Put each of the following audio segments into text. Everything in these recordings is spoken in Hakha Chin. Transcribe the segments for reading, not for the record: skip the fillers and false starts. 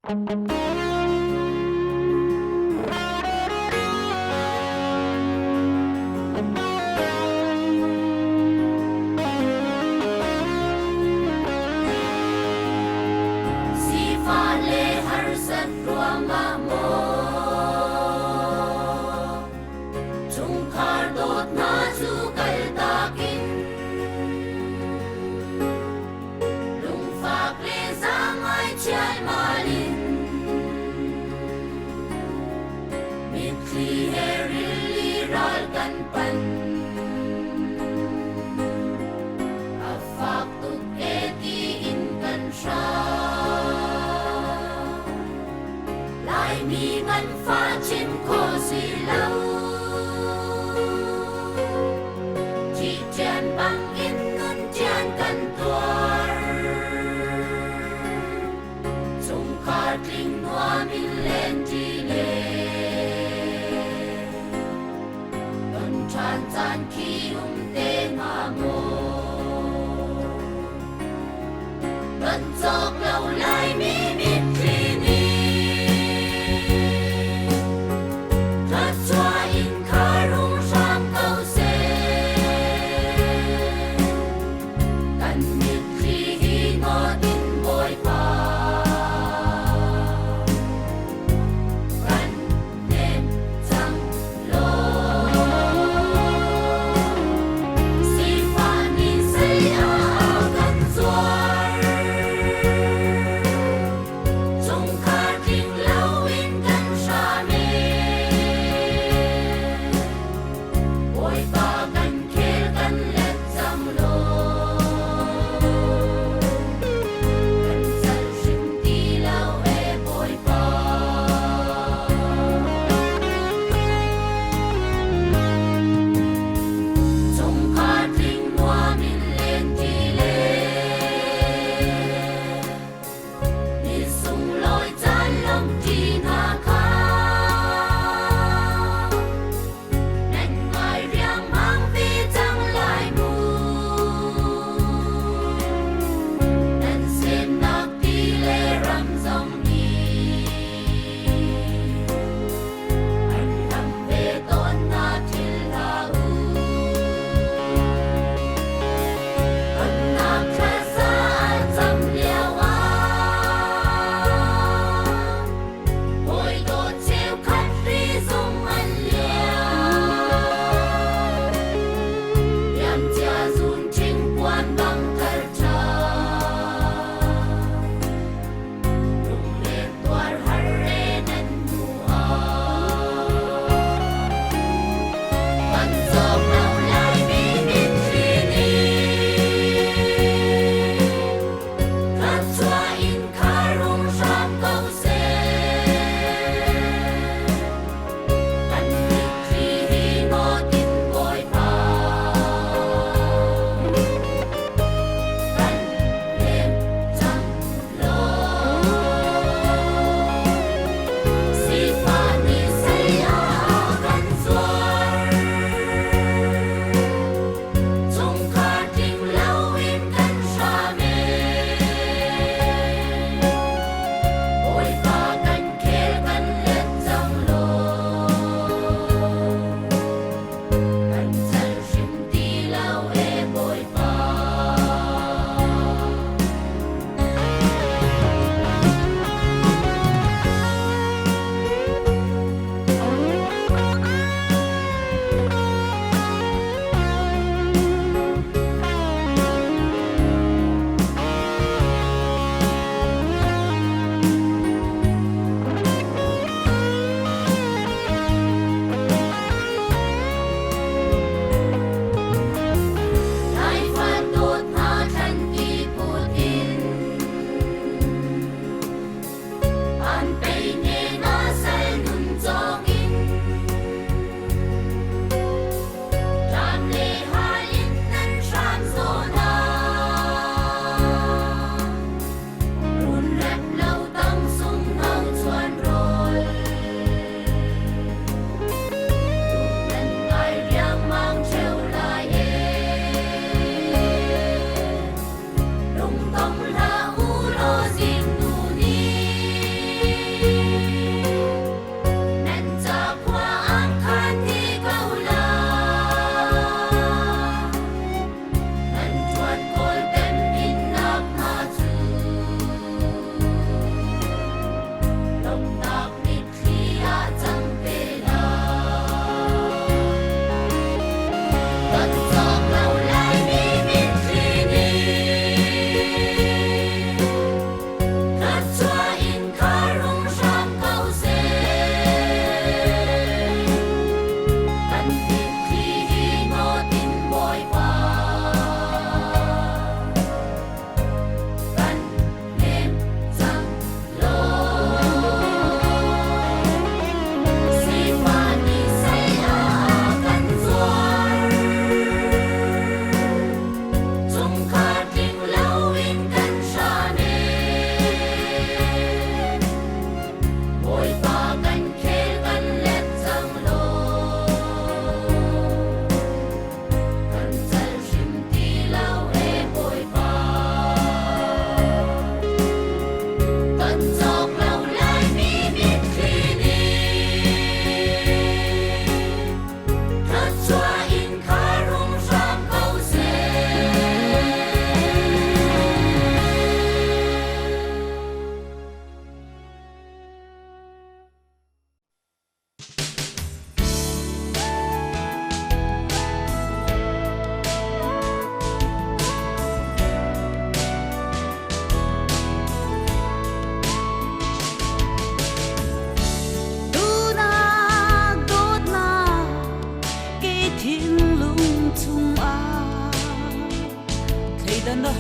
Sifah le harsat ruangah maw chungkhar dawt hna cu kaltak in Lungfak le zaangai chialmal in mitthli he rili ral kan pan. A fak tuk e tiin kan hram. Laimi nganfah chim khawh si lo. Ṭihṭian bangin nun ṭian kan tuar. Chungkhar tling nuam in lenṭi le ton ṭhan caan khi um te hnga maw? Kan cawk lo laimi mitthli nih thluachuah in khar hung hram ko seh. Kan mitthli hi nawt in Bawipa kan hnem cang law. Sifah nih zei ah kan zuar. Chungkhar tling loin kan hram ee. Bawipa kan khel kan let cang law.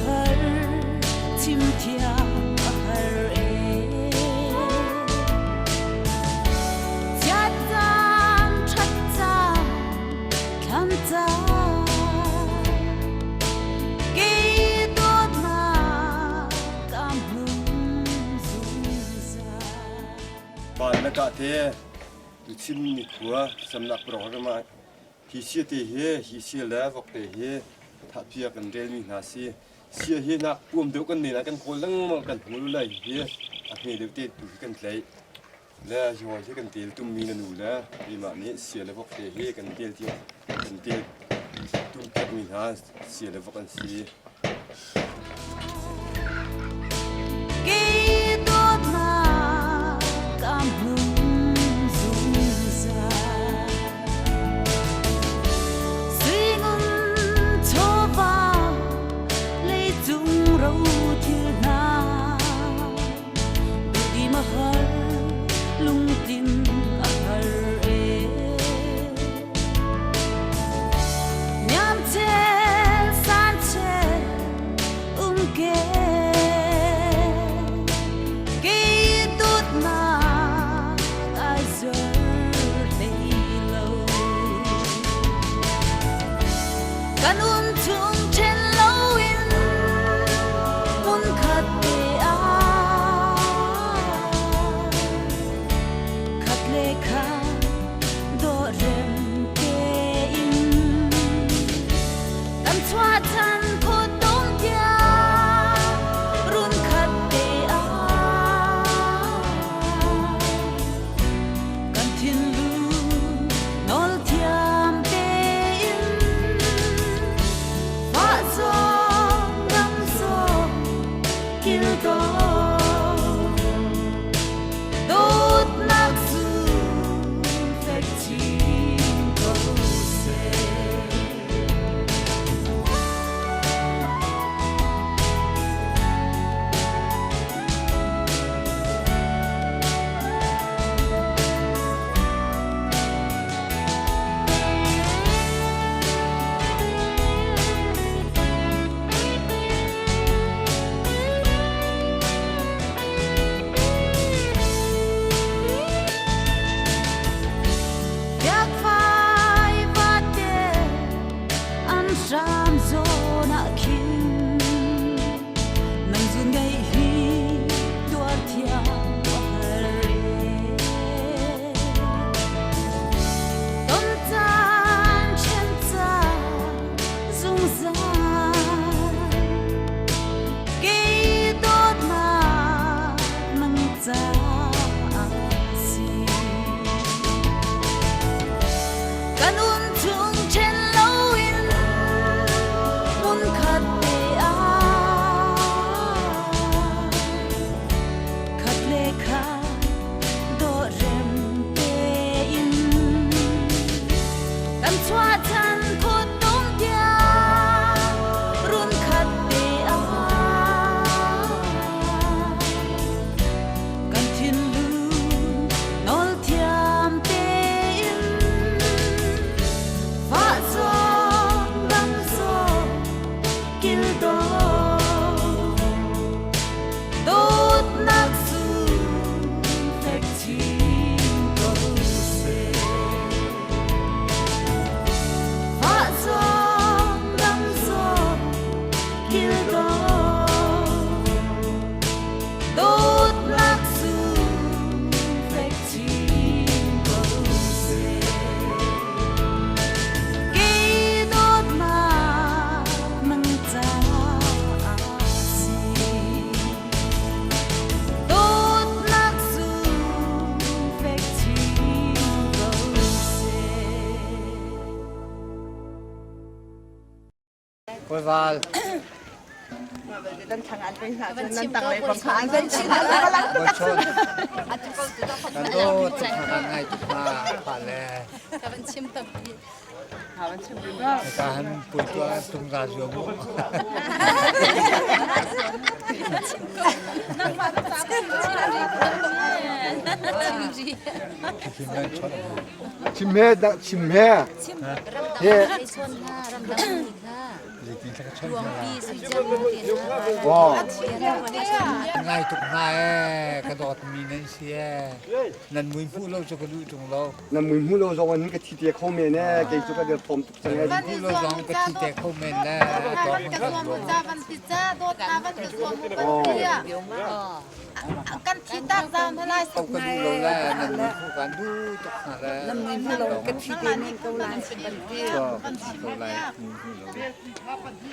har, chim thiam a har ee. Chiat caan, ṭhat caan, thlan caan, kei dawtnak ka hmun zungzal. Van na kah te Tuchin nikhua samnak program ah hi sia te hi hi sia le vok te hi thahpia kan relmi hna si. Sia hi nak puam deuh kan nei lai kan kawl lengmang kan hmu lai hi a hme deuh te tu hi kan tlaih. Le hi hi kan tel tummi na nu le keimah nih sia le vok te hi kan tel ti kan tel tum piakmi hna sia le vok an si. Kei dawtnak ka hmun zungzal. Suingun chawva leicung rothil hna duhdim a har lungtin a har ee. Niamchel sanchel umke kei dawtnak ai zur hlei lo. Kan um chung ṭhen loin hmunkhat te ah khat le khat dawhrem tein kan chuahchan khuadawm tiang runkhat te ah kan thinlung nawl thiam tein fah zong dam zong kil dawt dawtnak zum fek chin ko seh. Biakfai vate an hram zawn ah khin nang zun ngei hi tuar thiam a har e. Ton caan ṭhen caan zungzal kei dawtnak nang caah si. Kan um chung ṭhen loin hmunkhat te ah khat le khat dawhrem tein kan chuahchan khuadawm tiang runkhat te ah kan thinlung nawl thiam tein fah zong dam zong kil dawt dawtnak zum fek chin ko seh. Fah zong dam zong kil dawt dawtnak zum fek chin ko seh. Kei dawtnak nang caah si. Dawtnak zum fek chin ko seh. Kawival. Nan thang an pei hna cun nan tang lei bang kha an kan chin. Bawchon. Kan do tuk hna ngai tuk hna pha le. Ka van chim tampi. Ka han pui tua tung ra zuam mu. Chim he, chim he. Chim ramdang hei chon hna, ramdang hei kha. chon hna Pi sui ciang te hna. Wow. Ngai tuk hna ee, ka dawtmi nan si ee. Nan mui hmuh lo cu ka duh ṭung lo. Na mui hmuh lo zong in ka thi te kho men ee, kei cu ka dir thawm tuk cang ee. Hmuh lo zong ka thi te kho men le. Van ka zuam u ca van ti ca dawt na van ka zuam u van ti kan thi tak zau na lai Ka duh lo le nan mui hmuh kan duh tuk hna le. Nan mui hmuh lo ka thi te men ko lai. Ka thi ko lai. Mui hmuh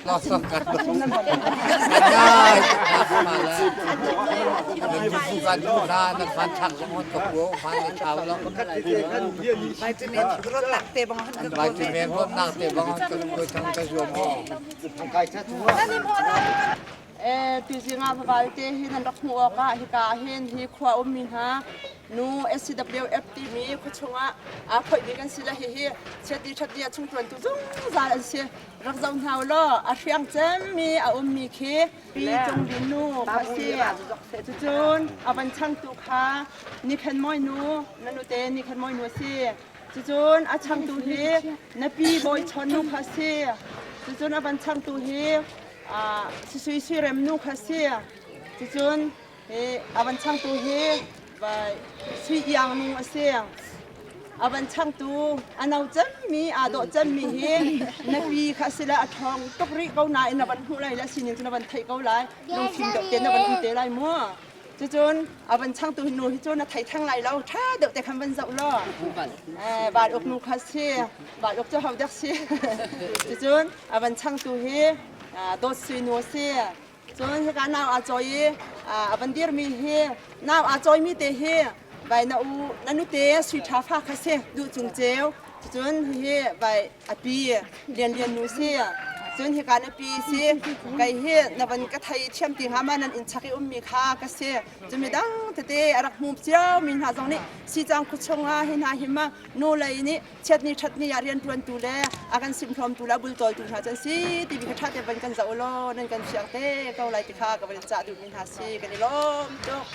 lo. Tuzing ah valte hi nan rak hmuh awkah hika ah hin hi khua ummi hna nu SCWF timi khua chungah aa phoihmi kan si le hihi chiati ṭhati a chungṭuantu zungzal an si. Rak zoh hna u law a hriang cemmi a ummi khi Pi Cung Lin nu kha a si. Cucun a van changtu kha Ni Khen Mawi nu, na nute Ni Khen Mawi nu a si. Cucun a changtu hi na pi Bawi Chawn nu kha a si. Cucun a van changtu hi Sui Sui Rem nu kha a si. Cucun hi a van changtu hi Sui Iang nu a si. A van changtu a no cemmi aa dawh cemmi hi na pi kha a si le a ṭhawng tuk rih ko nain na van hmuh lai le sining cu na van theih ko lai. Lungfim deuh te na van um te lai mu. Cucun a van changtu nu hi cu na thei theng lai lo. Ṭha deuh te khan van zoh law. Van uk nu kha si. Van uk cu ho dek si. Cucun a van changtu hi Dawt Sui nu a si. Cun hika nau aa cawi i a van dirmi hi nau aa cawimi te hi vai na u na nute sui ṭha fa kha si duh cung ceu. Cun hihi vai a pi Lian Lian nu si. Cun hika na pi si kei hi na van ka thei thiam ti hnga ma nan inn chak i ummi kha ka si. Cun midang tete a rak hmu ciomi hna zong nih Sicang khua chungah hi hna hi ma nu lei nih chiatni ṭhatni ah rianṭuantu le a kan simhlawmtu le a bultawltu hna cu an si timi kha ṭha te van kan zoh u law nan kan fiang te ko lai ti kha ka van in cah duhmi hna si kan i lawm tuk.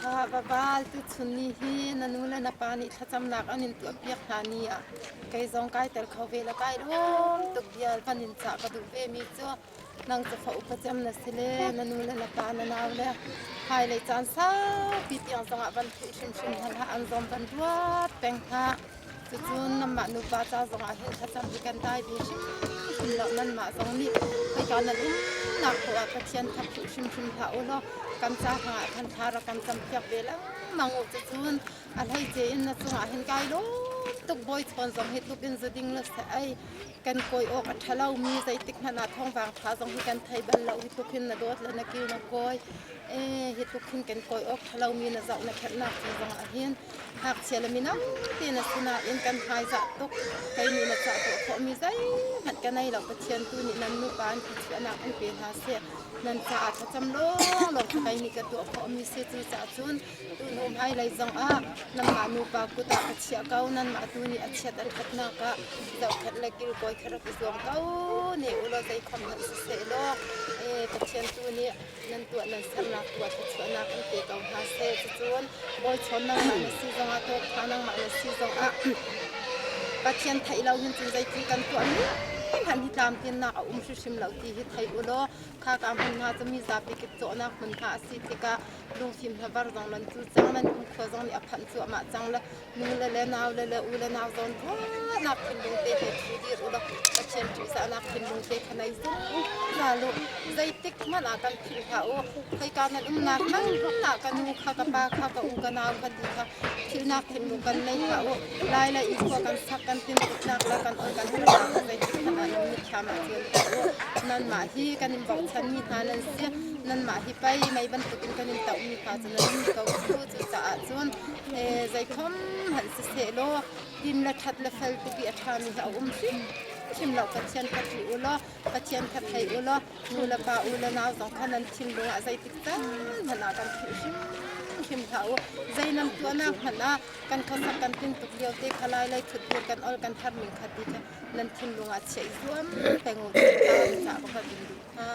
Kha va val tuchun ni hi na nu le na pa nih thlacamnak an in tuahpiak hna ni ah kei zong kai tel kho ve la kai lawm tuk bia van in cah ka duh ve mi cu Nang cu fa upa cem na si le na nu le na pa na nau le hmailei caan saupi tiang zongah van theih hrimhrim hna hlah an zawm van ruat peng hlah. Cucun nanmah nupa ca zongah hin thlacam hi kan dai ve hrimhrim lo. Nanmah zong nih khoika nan umnak poah ah Pathian kha philh hrimhrim hlah u law kan ca hrangah khan thla rak kan campiak ve lengmang u. Cucun a hleice in na cungah hin kai lawm tuk bawi chawn zong hi tluk in zu ding la seh ei. Kan kawi awk a ṭha lomi zeitik hmanh ah thawngvang ṭha zong hi kan thei bal lo. Hi tluk hin na dawt le na kil na kawi. Ee, hi tluk hin kan kawi awk ṭha lomi na zoh na khenhnak cung zong ah hin ngakchia le mino te na si nain kan hmaizah tuk. Kei nih na cah tuah khawhmi zeihmanh ka nei lo. Pathian tu nih nan nupa an thluachuahnak in pe hna seh. Nan caah thlacam lawnglawng kha kei nih ka tuah khawhmi si. Cucaah cun Tuhnu hmailei zongah nanmah nupa kut ah ka chiah ko, nanmah tu nih a chiat a ṭhatnak ah zohkhenh le kilkawi kha rak i zuam ko ne u law zeikhom hmanh siseh law Pathian tu nih nan tuah nan sernak tu ah thluachuahnak in pe ko hna seh. Cucun bawi chawn nangmah na si zongah dawtha nangmah na si zongah Pathian theih lo hin cun zeithil kan tuahmi hmanh hi tlamtlinnak a um hrimhrim lo ti hi thei u law kha ka hmun hna cu mi zapi kip cawhnak hmun hna a si tikah lungfim hlavar zong nan cu cang nan kumkhua zong nih a phanh cuahmah cang le nu le le nau le le u le nau zawn ruahnak thinlung te he ṭhu dir u law Pathian ṭihzahnak thinlung te kha nei zungzal u zeitik hmanh ah kan philh hlah u khoika nan umnak hmanh ah ka nu kha ka pa kha ka u ka nau kha ti kha philhnak thinlung kan nei hlah u lai le i khua kan sak kan tintuknak le kan ol kan hernak zeitik hmanh ah nan mitthlam ah cuan hlah u nanmah hi kan in bochanmi hna nan si Nanmah hi pei mei bantukin kan in tohmi hna cu nan ni ko cu. Cucaah cun zeikhom hmanh siseh law din le ṭhat le fel tuk i a ṭhami hi a um hrimhrim lo. Pathian kha ṭih u law Pathian kha thei u law nu le pa u le nau zong kha nan thinlung ah zeitik caan hmanh ah kan philh hrimhrim hlah u. Zei nan tuahnak hmanh ah kan khuasak kan tin tuk lio te kha lai lei thutbur kan ol kan thar ning kha ti kha nan thinlung ah chiah i zuam peng u ti kha ca ka in duh hna.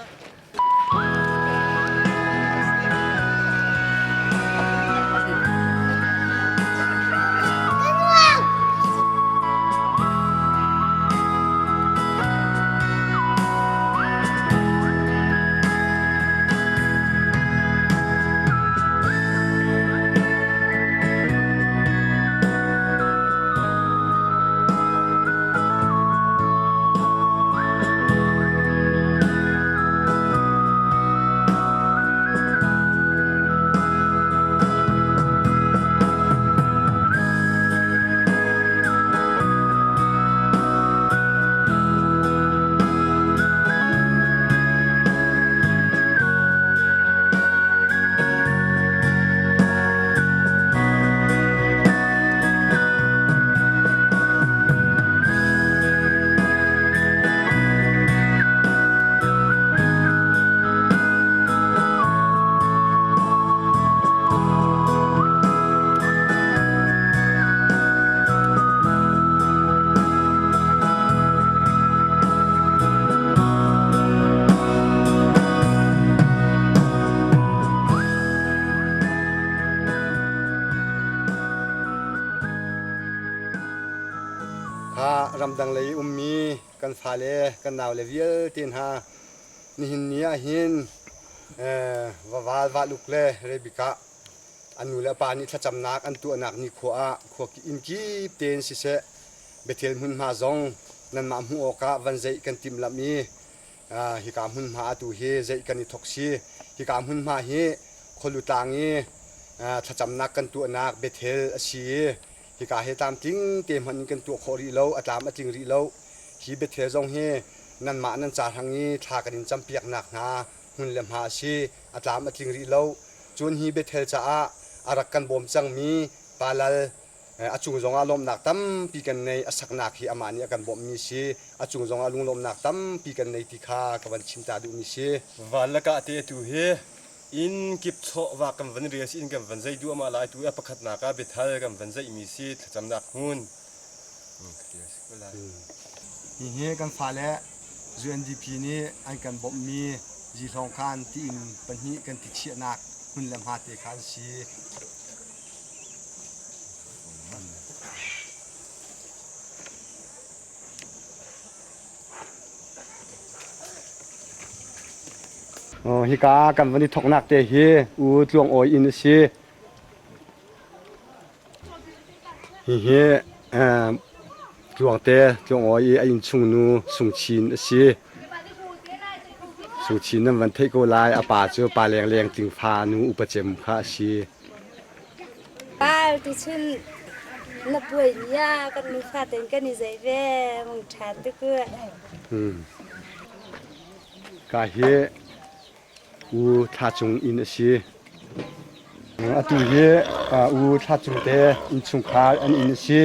Kha ramdang lei ummi kan fale kan naule vialte hna nihin ni ah hin vaval valuk le rebika an nu le pa nih thlacamnak an tuahnak nikhua ah khua inn kip tein siseh Bethel hmunhma zong nanmah hmuh awkah van zeih kan timhlamh i hika hmunhma atu hi zeih kan i thawk si. Hika hmunhma hi khualu tlang i thlacamnak kan tuahnak Bethel a si i hika hi tlamtling te hmanh in kan tuah khawh rih lo, a tlam a tling rih lo. Hi Bethel zong hi nanmah nan ca hrang i thla kan in campiaknak hna hmun le hma a si, a tlam a tling rih lo. Cun hi Bethel caah a rak kan bawm cangmi Pa Lal A cung zongah lawmhnak tampi kan nei. A saknak hi amah nih a kan bawmhmi si. A cung zongah lunglawmhnak tampi kan nei ti kha ka van chim ta duhmi si. Van le kah te tu hi inn kip chawh va kan van rel si inn kan van zeih duahmah lai tu a pakhatnak ah biathal kan van zeihmi si thlacamnak hmun. Hihi kan fale UNDP nih an kan bawmhmi Zihlawngkhan tiin pahnih kan ti chiahnak hmun le hma te kha an si. Hika kan van i thawknak te hi U Tluang Awi inn a si. Hihi Tluangte Tluang Awi i a innchung nu Sung Chin a si. Sung Chin nan van theih ko lai. A pa cu Pa Leng Leng Tingfa nu upa cem kha a si. Pal tuchun na puai ni ah kan nufa ten kan i zei ve mung ṭha tuk u. Ka hi U Thla Cung inn a si. Atu hi U Thla Cung te innchungkhar an inn a si.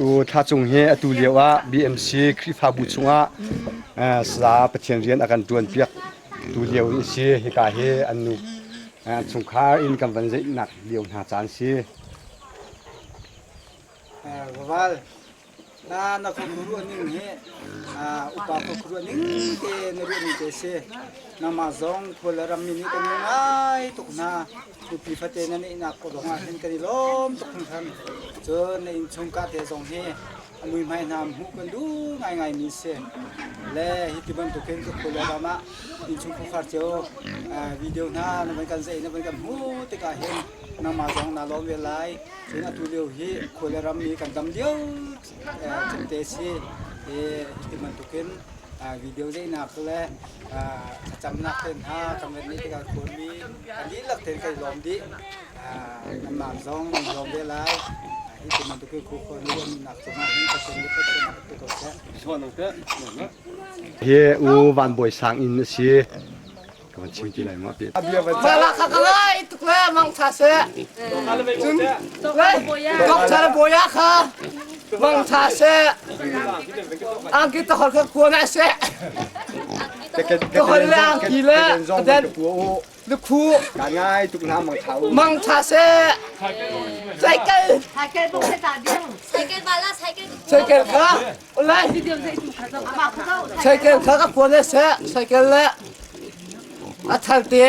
U Thla Cung hi atu lio ah BMC Khrihfabu chungah saya Pathian rian a kan ṭuanpiak tu lio a si. Hika hi an nu chungkhar inn kan van zeihnak lio hna caan si. Vaval na na khuakhu ning hi upa khuakhu ning te na ruah ning te si nangmah zong khual le rammi nih kan ngai tuk hna nupi fate na neihnak ko zong ah hin kan i lawm tuk hringhran cun na innchung ka te zong hi a muihmai hna hmuh kan duh ngaingai mi si le hi ti bantukin ka khual le ram ah innchung khuakhar cio video hna na van kan zeih na van kan hmuh tikah hin nangmah zong naa lawm ve lai cun atu lio hi khual le ram mi kan dam lio cemte si hi ti bantukin video zeihnak le thlacamnak te hna kan van nih tikah khuami kan dihlak tein kan i lawm dih nanmah zong nan lawm ve lai hi ti bantukin khukhua nu nak cungah hin Pathian nih Pathian a pe ko seh. Hi U Van Bawi Sang inn a si. Ka van chim ti lai ma pi. Mala kha ka ngai tuk le mang tha se. Cun kok tha le boya kha mang tha se. Angki ta hol kha kuan a se. Ka hol le angki le then lukhu Ka ngai tuk na mang tha u. mang tha se. Cycle Cycle bala cycle cycle kha Olai cycle kha ka kuan a se cycle le a thal te.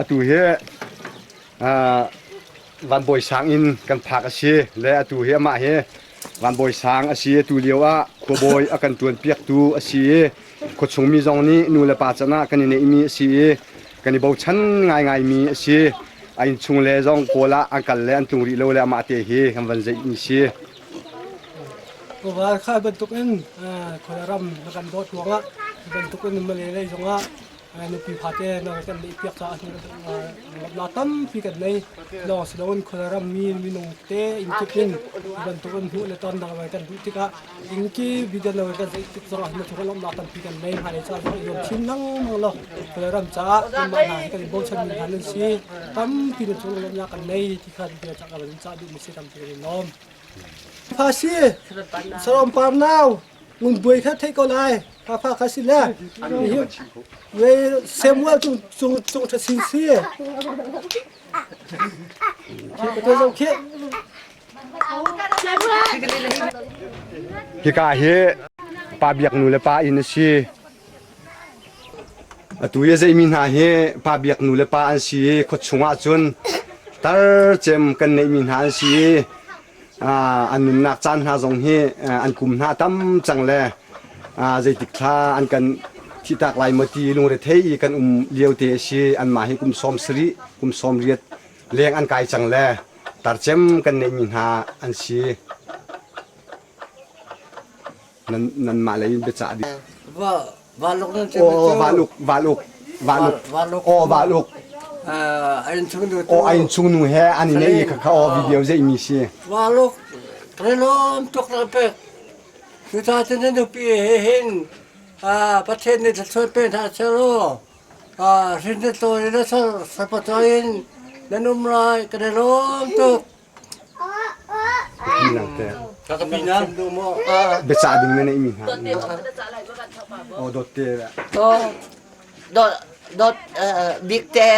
Atu hi Van Bawi Sang in kan phak a si le atu hi amah hi Van Bawi Sang a si atu lio ah khuabawi a kan tuan piaktu a si i khuachung mi zong nih nu le pa can ah kan i neihmi a si i kan i bochan ngaingaimi a si. A innchung le zong kawl ah an kal le an tlung rih lo le amah te hi kan van zeihmi si. Val kha bantukin khuaram na kan dawt ruangah bantukin Malay lei zongah nupi fate na kan neih piak caah la tampi kan nei lawng si loin khuaram mi minung te inn kip in bantukin hmuh le ton dang kan duh tikah inn ki bidan lo kan zeih tik zongah na chung lawmnak tampi kan nei hmailei ca zong i zuam chin lengmang lo khuaram caah kanmah hna hi kan i bochan mi hna nan si tampi na chung lawmnak kan nei ti kha bia cak kan cah duh mi si tampi kan i lawm Phasi sarom par nau ngun buai kha thei ko lai pha pha kha si le we Samuel cung cung cung tha sin si khi ko khi Hika hi pa biak nu le pa inn a si. Atu i a zeimi hna hi pa biak nu le pa an si i khuachung ah cun Tar cem kan neihmi hna an si i an nunnak caan hna zong hi an kum hna tam cang le zeitik thla an kan thihtak lai maw ti lungrethei i kan um lio te a si. Anmah hi kum 70, kum 80 leng an kai cang le tar cem kan neihmi hna an si. Nan nanmah lei in biacah dih. Va valuk nan Aw valuk valuk valuk valuk aw valuk a innchung nu aw a innchung nu he an i neih i khakha aw video zeih mi si. Valuk relom tuk na pek. Cuta cun na nupi he hin Pathian nih thluachuah pe hna seh law hrin na tawi na sapatawi in nan um lai kan i lawm tuk. Biacah ding na neihmi hna. Aw dawt te. Dawt dawt bik te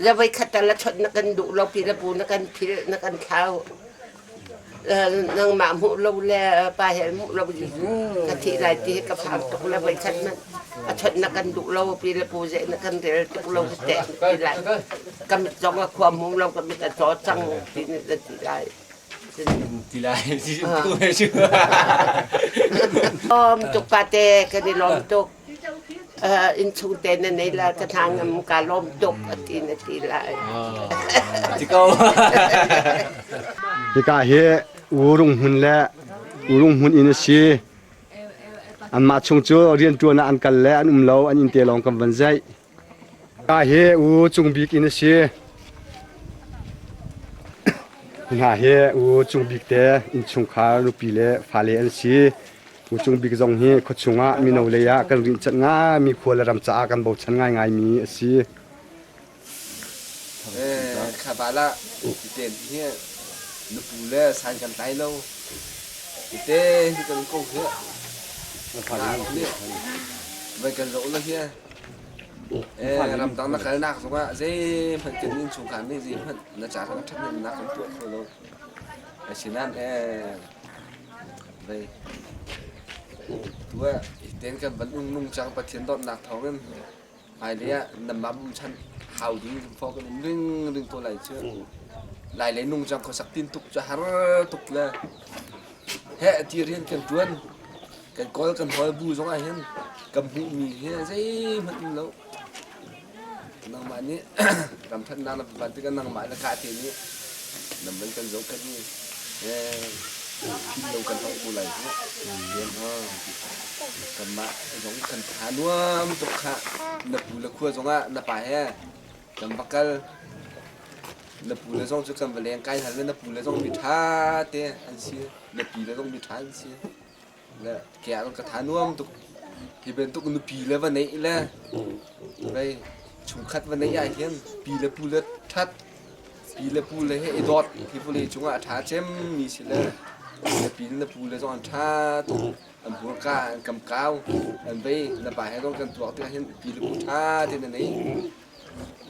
le voi khat la chawt na kan duh lo pi le pu na kan phil na kan thlau nangmah hmuh lo le pa he hmuh lo ka thih lai ti ka phang tuk le voi khat man a chawt na kan duh lo pi le pu ze na kan rel tuk lo te ti lai ka mit zong a khua mu lo ka mit a caw cang ti ni na ti lai ti lai lawm tuk pa te kan i lawm tuk in chung te na nei la ka thang ngam ka lawm tuk ati na ti lai ti ko Hika hi urung hmun le urung hmun in a si. Anmah chung cu rianṭuan ah an kal le an um lo an inn te lawng kan van zeih. Ka hi u Cung Bik inn a si. Hna hi u Cung Bik te innchungkhar nupi le fale an si. U Cung Bik zong hi khuachung ah mino lei ah kan rinhchanh ngaimi khua le ram caah kan bochan ngaingaimi a si. Khabala titen hi nupu le san kan tlai lo. Tite hi kan ko hi. Vai kan zoh la hi. Ramdang na kalnak zongah zeihmanh kan innchungkhar nih zeihmanh na ca kan ṭhathnemnak kan tuah kho lo. Asinain vei tu ah ten kan van um nung cang Pathian dawtnak thawngin hmailei ah nangmah bumchan hau ding fo kan um ring ring ko lai cu. Lai lei nung cang khuasak tin tuk cu har tuk le heh ti rian kan ṭuan Kan kawl kan hawl bu zong ah hin kan hmuhmi hi zeihmanh um lo. Nangmah nih ramthatnak na van tikah nangmah le ka te nih nan van kan zohkhenh i philh lo kan hong ko lai hi. Kanmah zong kan tha nuam tuk khah. Na pu le khua zongah na pa he kan va kal. Na pu le zong cu kan va leng kai hal le na pu le zong mi ṭha te an si. Na pi le zong mi ṭha an si. Le ke ah ka tha nuam tuk. Hi bantuk nupi le va neih le vei chungkhat va neih ah hin pi le pu le ṭhat pi le pu le he i dawt hi vawlei cungah a ṭha cem mi si le na pi le na pu le zong an ṭha tuk an hmurka an kam kau an vei na pa he zong kan tuak tikah hin pi le pu ṭha te na nei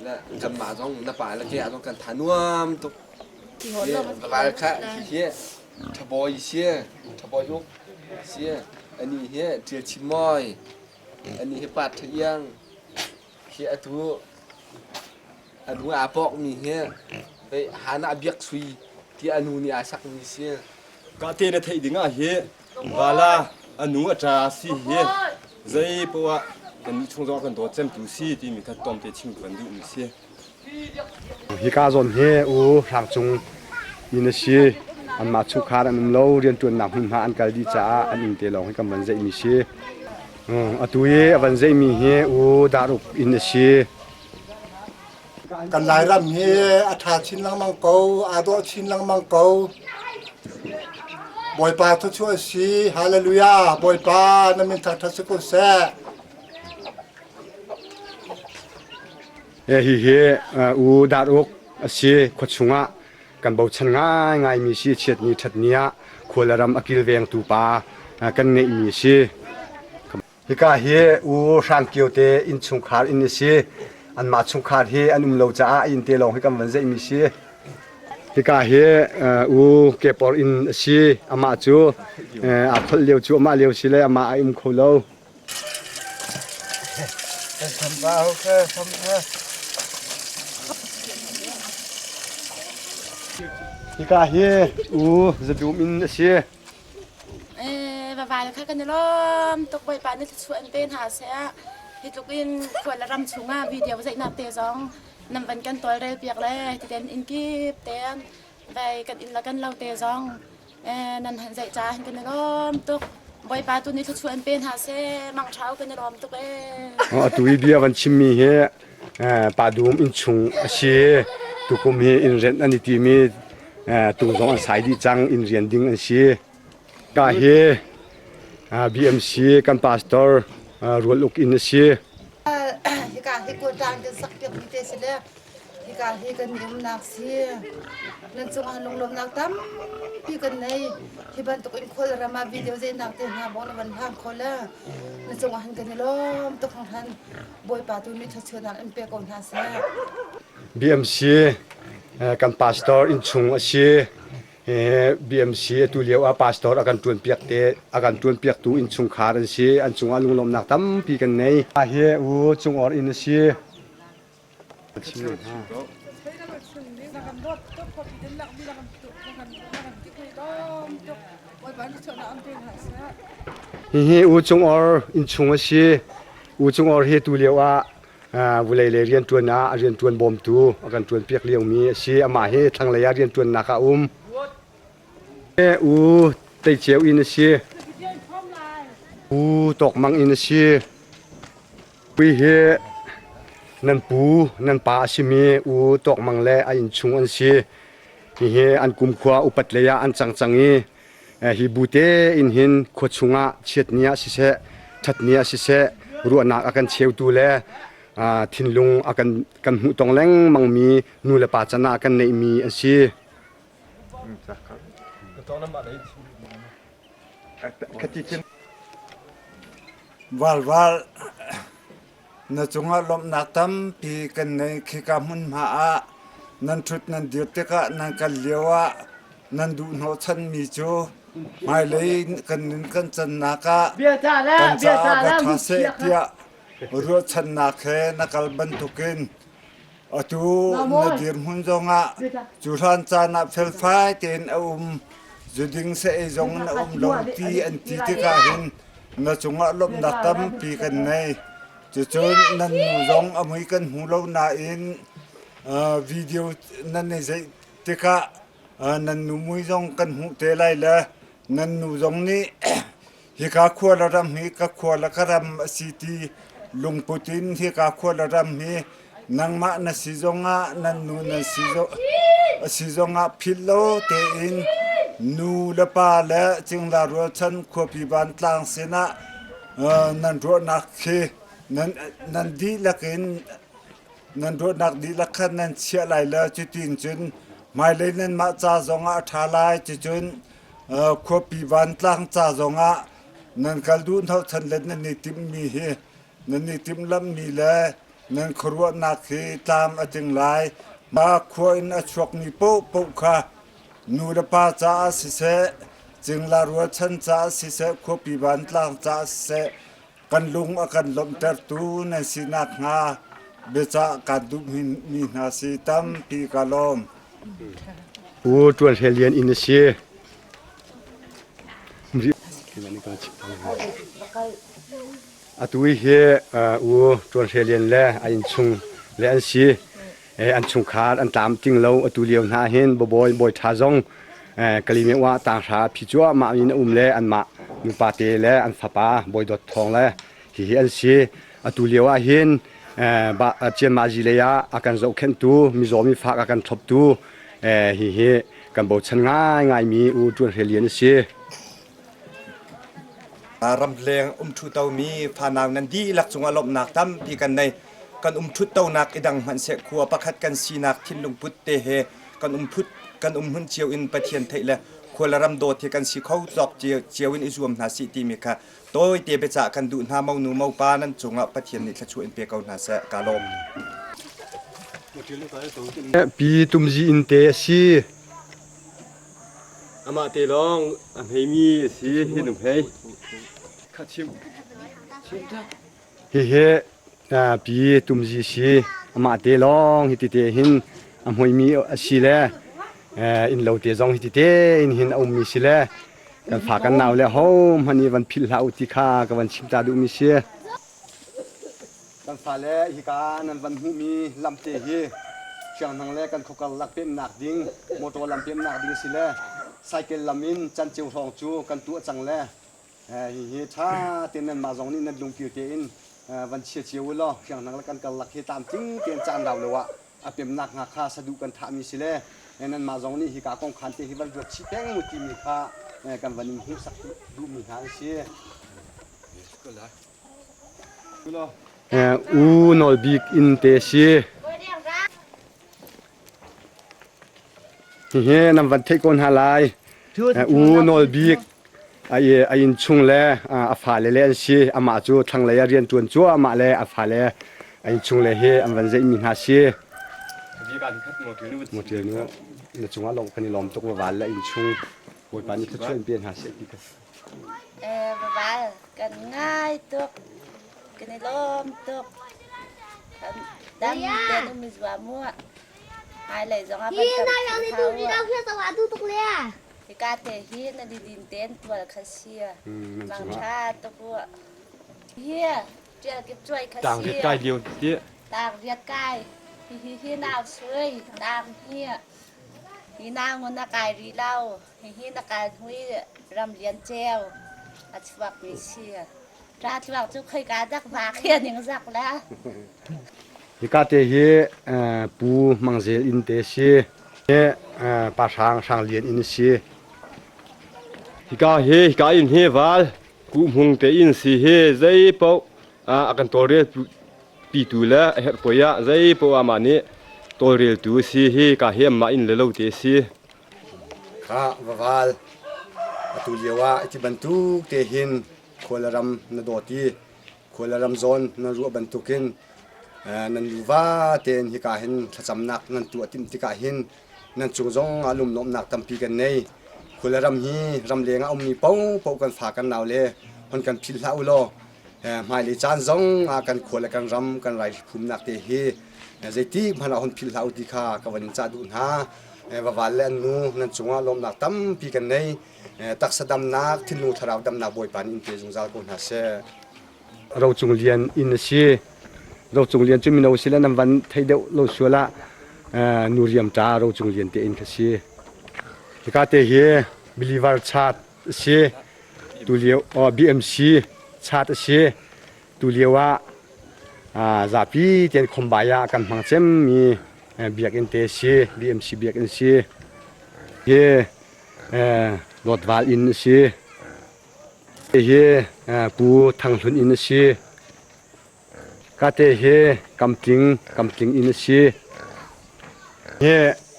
le kanmah zong na pa le ke ah zong kan tha nuam tuk ral kha hi Ṭhabawi si, ṭhabawi uk si, anih hi Ṭial Chin Mawi, anih hi Pa Ṭha Iang, hi atu a nu aa pawkmi hi vei Hannah Biak Sui ti a nu nih aa sakmi si. Kahte na theih ding ah hi vala a nu a ṭa si hi zei poah kan nih chung zong kan dawt cemtu si timi kha tlawmte chim ka van duhmi si. Hika zawn hi U Hrang Cung inn a si. Anmah chungkhar an um lo, rianṭuannak hmunhma an kal dih caah an inn te lawng hi kan van zeihmi si. Atu i a van zeihmi hi U Daruk inn a si. Kan Lairam hi a ṭha chin lengmang ko, aa dawh chin lengmang ko. Bawipa thluachuah a si. Hallelujah. Bawipa na min thangṭhat si ko seh. Hihi U Dar Uk a si. Khuachung ah kan bochan ngaingaimi si. Chiatni ṭhatni ah khua le ram a kilvengtu pa kan ngeihmi a si. Hika hi U Hrang Kio te innchungkhar inn a si. Anmah chungkhar hi an um lo caah inn te lawng hi kan van zeihmi si. Hika hi U Kepor inn a si. Amah cu aa kholh lio cu amah lio si le amah a um kho lo. Hika hi u zadum in a si. Vaval kha kan i lawm tuk Bawipa nih thluachuah in pe hna seh. Hi tluk in khua le ram chungah video zeihnak te zong nan van kan tawlrel piak le titen inn kip tein vai kan inn le kan lo te zong nan han zeih ca hin kan i lawm tuk. Bawipa tu nih thluachuah in pe hna seh. Mangṭha u kan i lawm tuk ee. Atu i bia van chimmi hi Pa Dum innchung a si. Tukum hi inn rent an i timi tung zong an sai dih cang inn rian ding an si. Ka hi BMC kan pastor Rual Uk inn a si. Hika hi kuatang kan sak piak mi te si le hika hi kan i umnak si. Nan cungah lunglawmnak tampi kan nei. Hi bantuk in khual ram ah video zenak te hna bong na van hlang kho le na cungah han kan i lawm tuk hringhran. Bawipa tu nih thluachuahnak in pe ko hna seh. BMC kan pastor innchung a si. BMC atu lio ah pastor a kan ṭuan piak te a kan ṭuan piaktu innchungkhar an si. An cungah lunglawmhnak tampi kan nei. Hi u Cungor inn a si. Hihi U Cung Or innchung a si. U Cung Or hi tu lio ah vulei lei rianṭuan ah a rianṭuan bawmtu a kan ṭuanpiak liomi a si. Amah hi thlanglei ah rianṭuannak ah a um. U Teiceu inn a si. U Tawkmang inn a si. Pui hi nan pu, nan pa a simi U Tawk Mang le a innchung an si. Hihi an kumkhua upat lei ah an cang cang i hi bu te in hin khua chungah chiatni ah siseh, ṭhatni ah siseh, ruahnak a kan cheutu le thinlung a kan kan hmuhtong lengmangmi nu le pa can ah kan neihmi an si. Valval na cungah lawmhnak tampi kan nei. Khika hmunhma ah nan ṭhut nan dir tikah nan kal lio ah nan duh hnawhchanmi cu hmailei kan nun kan cannak ah kan caah va ṭha seh tiah ruahchannak he na kal bantukin Atu na dirhmun zongah cu hlan caan ah felfai tein a um, zuding sa-ei zong in a um lo ti an ti tikah hin na cungah lawmhnak tampi kan nei. Cucun nan nu zong a mui kan hmu lo nain video nan i zeih tikah nan nu mui zong kan hmuh te lai le nan nu zong nih Hika khua le ram hi ka khua le ka ram a si ti lungput in hika khua le ram hi nangmah na si zongah nan nu nan si a si zongah philh lo tein nu le pa le cingla rualchan khuapi vantlang sinah nan ruahnak khi nan nan dihlak in nan ruahnak dihlak khan nan chiah lai le cutin cun hmailei nanmah ca zongah a ṭha lai cucun Khuapi vantlang ca zongah nan kal duh hnawhchan le nan i timhmi hi nan i timhlamhmi le nan khuaruahnak hi tlam a tling lai. Mah khua in a chuakmi paohpaoh kha nu le pa caah siseh, cingla rualchan caah siseh, khuapi vantlang caah siseh, kan lung a kan lawmhtertu nan si nakhnga biacah kaan duhmi hna si tampi ka lawm. Pu Ṭual Hle Lian inn a si. Atu hi U Ṭual Hle Lian le a innchung le an si. An chungkhar an tlam ting lo atu lio hna hin babawi bawi ṭha zong Kalime wa tanghra phi cuahmah in a um le anmah nupa te le an fapa Bawi Dawt Thawng le hihi an si. Atu lio ah hin Cianmazi lei ah a kan zohkhenhtu mizaw mifak a kan thloptu hihi kan bochan ngaingaimi U Ṭuan Hre Lian a si. Ramleng umṭhutomi fanau nan dihlak cungah lawmhnak tampi kan nei. Kan umṭhuttonak i dang hmanhseh khua pakhat kan sinak thinlung put te he kan umphut kan umhmun cio in Pathian theih le khua le ram dawt hi kan si kho tawk cio in i zuam hna sih timi kha tawite biacah kan duh hna monu mopa nan cungah Pathian nih thluachuah in pe ko hna seh ka lawm. Pi Tumzi inn te a si. Amah te lawng a hmeimi a si hi nu hei. Kha chim. Hihi pi Tumzi si. Amah te lawng hi tite hin a hmuimi a si le. Innlo te zong hi ti tein hin a ummi si le kan fa kan nau le hohmanh nih van philh hlah u ti kha ka van chim ta duhmi si. Kan fale hika nan van hmuhmi lamte hi Hrianghnang le kan khuakar lak pemnak ding motor lam pemnak ding si le cycle lam in canceu hrawng cu kan tuah cang le hihi ṭha tein nanmah zong nih nan lungkil tein van chia cio u law Hrianghnang le kan karlak hi tlamtling tein caan rau lo ah a pemnak hnga kha saduh kan thahmi si le nanmah zong nih hika kong khan te hi van ruat chih peng u timi kha kan van in hmuhsak duhmi hna an si. U Nawl Bik inn te si. Hihi nan van theih ko hna lai. U Nawl Bik a inn chung le a fale le an si. Amah cu thlanglei ah rian ṭuan cuahmah le a fale a inn chung le hi an van zeihmi hna si. Motor nu na cungah lawng kan i lawm tuk va val le inn chung Bawipa nih thluachuah in pe hna seh ti ka Vaval kan ngai tuk kan i lawm tuk dam te nu mi zua mu hmailei zong ah van kan thau hika te hi na didin ten tual kha si mang tha tuk u hi tial kip chuai kha si tang riat kai lio ti tang riat kai hi hi hi nau sui nang hi hi nau ngun na kai ri lo Hihi na kal hnu i ram lian ceu a chuakmi si. Ṭa tluang cu khoika dak vaak hi a ningzak la. Hika te hi Pu Mang Zel inn te si. Hi Pa Hrang Hrang Lian inn si. Hika hi hika inn hi val kuhmung te inn si hi zei paoh a kan tawlrel pitu le a herh poi ah zei paoh amah nih tawlreltu a si hi ka hi amah inn le lo te a si. Khah va val. Atu lio ah iti bantuk te hin khua le ram na dawt i khua le ram zawn nan ruah bantukin nan nuva tein hika hin thlacamnak nan tuah timh tikah hin nan cung zong ah lunglawmhnak tampi kan nei. Khua le ram hi ramleng ah ummi paohpaoh kan fa kan nau le hon kan philh hlah u law hmailei caan zong ah kan khua le kan ram kan rai phumnak te hi zeiti hmanh ah hon philh hlah u ti kha ka van in cah duh hna. Vaval le an nu nan cungah lawmnak tampi kan nei. Taksa damnak, thinlung thlarau damnak Bawipa nih in pe zungzal ko hna seh. Rocung Lian inn a si. Rocung Lian cu mino si le nan van thei deuh lo sual ah nu riam ṭa Rocung Lian te inn kha si. Hika te hi believer chat a si. Tulio BMC chat a si. Tulio ah zapi tein khombai ah kan hmang cemmi biakinn te si BMC biakinn si hi Lawtval inn a si hi Pu Thanghlun inn a si kate hi Kamtling Kamtling inn a si hi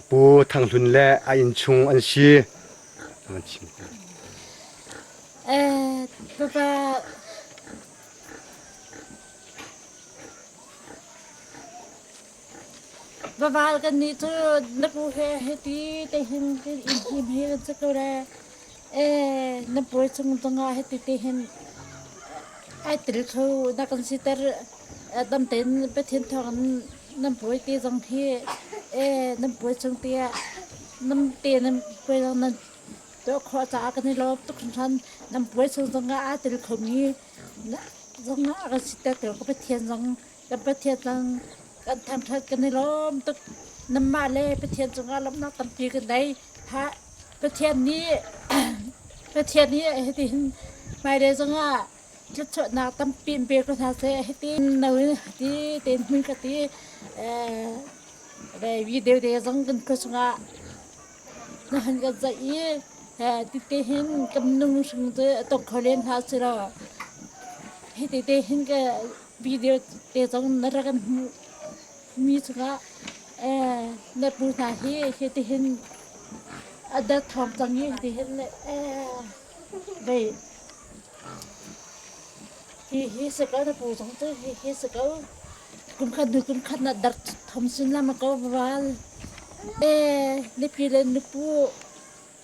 Pu Thanghlun le a inn chung an si Papa Vaval kan nih cu na pu he hiti te hin kan inn him hi kan si ko le eh na puai chung zongah hiti te hin ai tel kho na kan siter dam tein Pathian thawng in nan puai te zong hi eh nan puai chung te ah nam te nan puai zong nan tuah khawh caah kan i lawm tuk hringhran nan puai chung zongah aa tel khomi zongah a kan siter ka Pathian zong kan Pathian zong kan thangṭhat kan i lawm tuk nanmah le Pathian cungah lawmhnak tampi kan nei ha Pathian nih Pathian nih hitihin hmailei zongah thluachuahnak tampi in pe ko hna seh hiti no in ti tein hmun ka ti eh video te zong kan khua chungah Na han kan zaih i tite hin kan nung hring cu a tong kho len hna si lo. Hi tite hin ka video te zong na rak kan hmuh mi chungah na pu hna hi hi ti hin a dat thawng cang i ti hin vei Hi hi si ko na pu zong cu hi hi si ko. Kum khat hnu kum khat na dar thom sin lam ko val. Eh nupi le nupu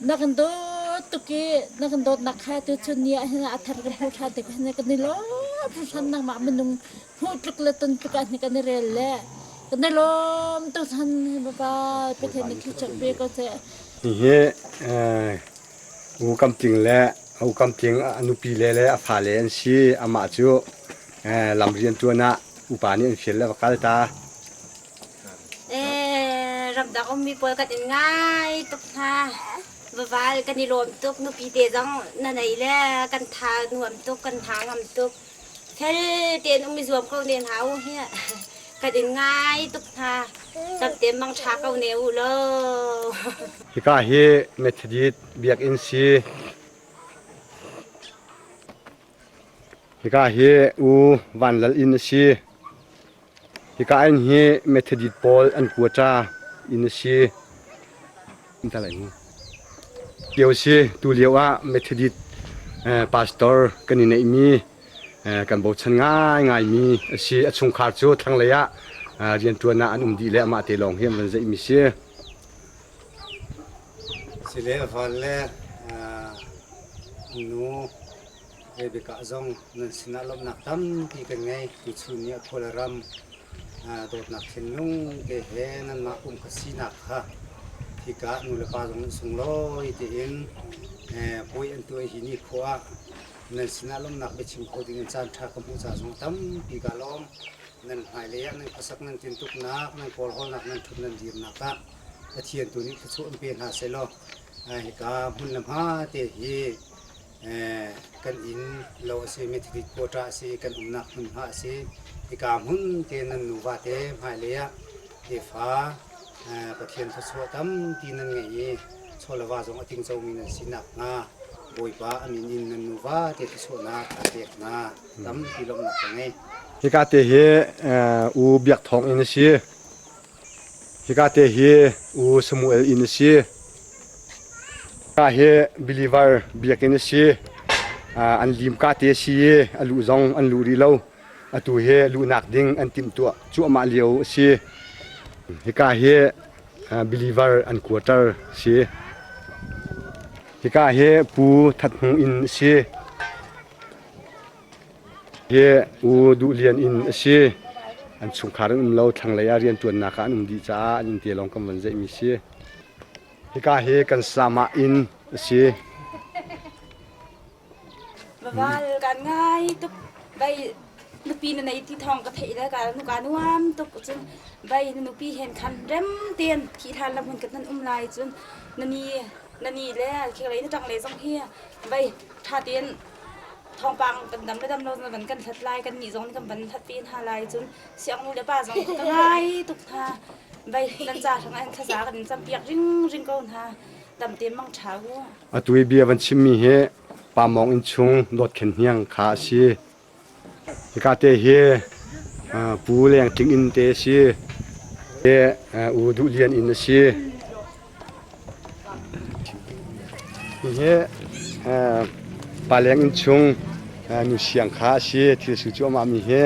na kan dawt tuk i na kan dawtnak kha tu chun ni ah hin a thar kan hmu ṭhan tik hin kan i lawm hringhran nangmah minung hmuh tluk le ton tluk ah hin kan i rel le. Kan i lawm tuk than Baba Pathian nih thluachuah pe ko seh. Hihi U Kam Tling le U Kam Tling a nupi le le a fale an si. Amah cu lam rianṭuan ah upa nih an fial le va kal ta. Ramdang ummi pawl kan in ngai tuk hna. Vaval kan i lawm tuk. Nupi te zong na nei le kan tha nuam tuk, kan hna ngam tuk. Fel tein um i zuam ko ne hna u hi. Kan in ngai tuk hna. Tam te mang ṭha ko ne u law. Hika hi Methodist biakinn si. Hika hi U Van Lal inn a si. Hika inn hi Methodist pawl an kuaṭa inn a si. Tio si tulio ah Methodist pastor kan i neihmi kan bochan ngaingaimi a si. A chungkhar cu thlanglei ah rianṭuan ah an um dih le amah te lawng hi an van zeihmi si. Sile val le nu Rebecca zong nan sinah lawmhnak tampi kan ngei. Tuchun ni a khual ram dawtnak thinlung te he nanmah pum kha sinak kha hika nulepa zong nih sunglawi tein puai an tuah hi ni khua ah nan sinah lawmhnak biachim kho ding in caan ṭha ka hmuh ca zong tampi ka lawm. Nan hmailei ah nan khuasak nan tintuknak, nan kawlhawlnak, nan ṭhut nan dirnak ah Pathian tu nih thluachuah in pe hna sehlaw hika hmun le hma te hi kan inn lo a si, Methodist quota a si, kan umnak hmunhma a si. Hika hmun te nan nuva te hmailei ah tefa Pathian thluachuah tampi nan ngeih i chawleva zong a tingcomi nan si nakhnga Bawipa a min in nan nuva te thluachuahnak a pek hna. Tampi lawmhnak ka ngei. Hika te hi U Biak Thawng inn a si. Hika te hi U Samuel inn a si. Hika hi believer biakinn a si. An limka te a si i a luh zong an luh rih lo. Atu hi luhnak ding an timhtuah cuahmah lio a si. Hika hi believer an quarter a si. Hika hi Pu That Hmung inn a si. Hi U Duh Lian inn a si. An chungkhar an um lo. Thlanglei ah rianṭuannak ah an um dih caah an inn te lawng kan van zeihmi si. Hika hi kan samah inn a si. Vaval kan ngai tuk. Vai nupi na nei ti thawng ka theih le ka nu ka nuam tuk cun vai na nupi hen khan rem ten thi hlan lam hun kan nan um lai cun na ni na ni le khek lei na ṭang le zong hi vai ṭha tein thawngpang kan dam le dam lo na van kan hlat lai kan nih zong nih kan van hlat ve hna lai cun siang nu le pa zong ka ngai tuk hna vai nan ca hrang ah thlaza kan in campiak ring ring ko hna dam te mang ṭha u Atu i bia van chimmi hi Pa Mawng inn chung Dawt Khen Hniang kha a si. Hika te hi Pu Leng Tling inn te a si. Hi U Duh Lian inn a si. Hihi Pa Leng inn chung Nu Siang kha a si. Thil su cuahmah mi hi.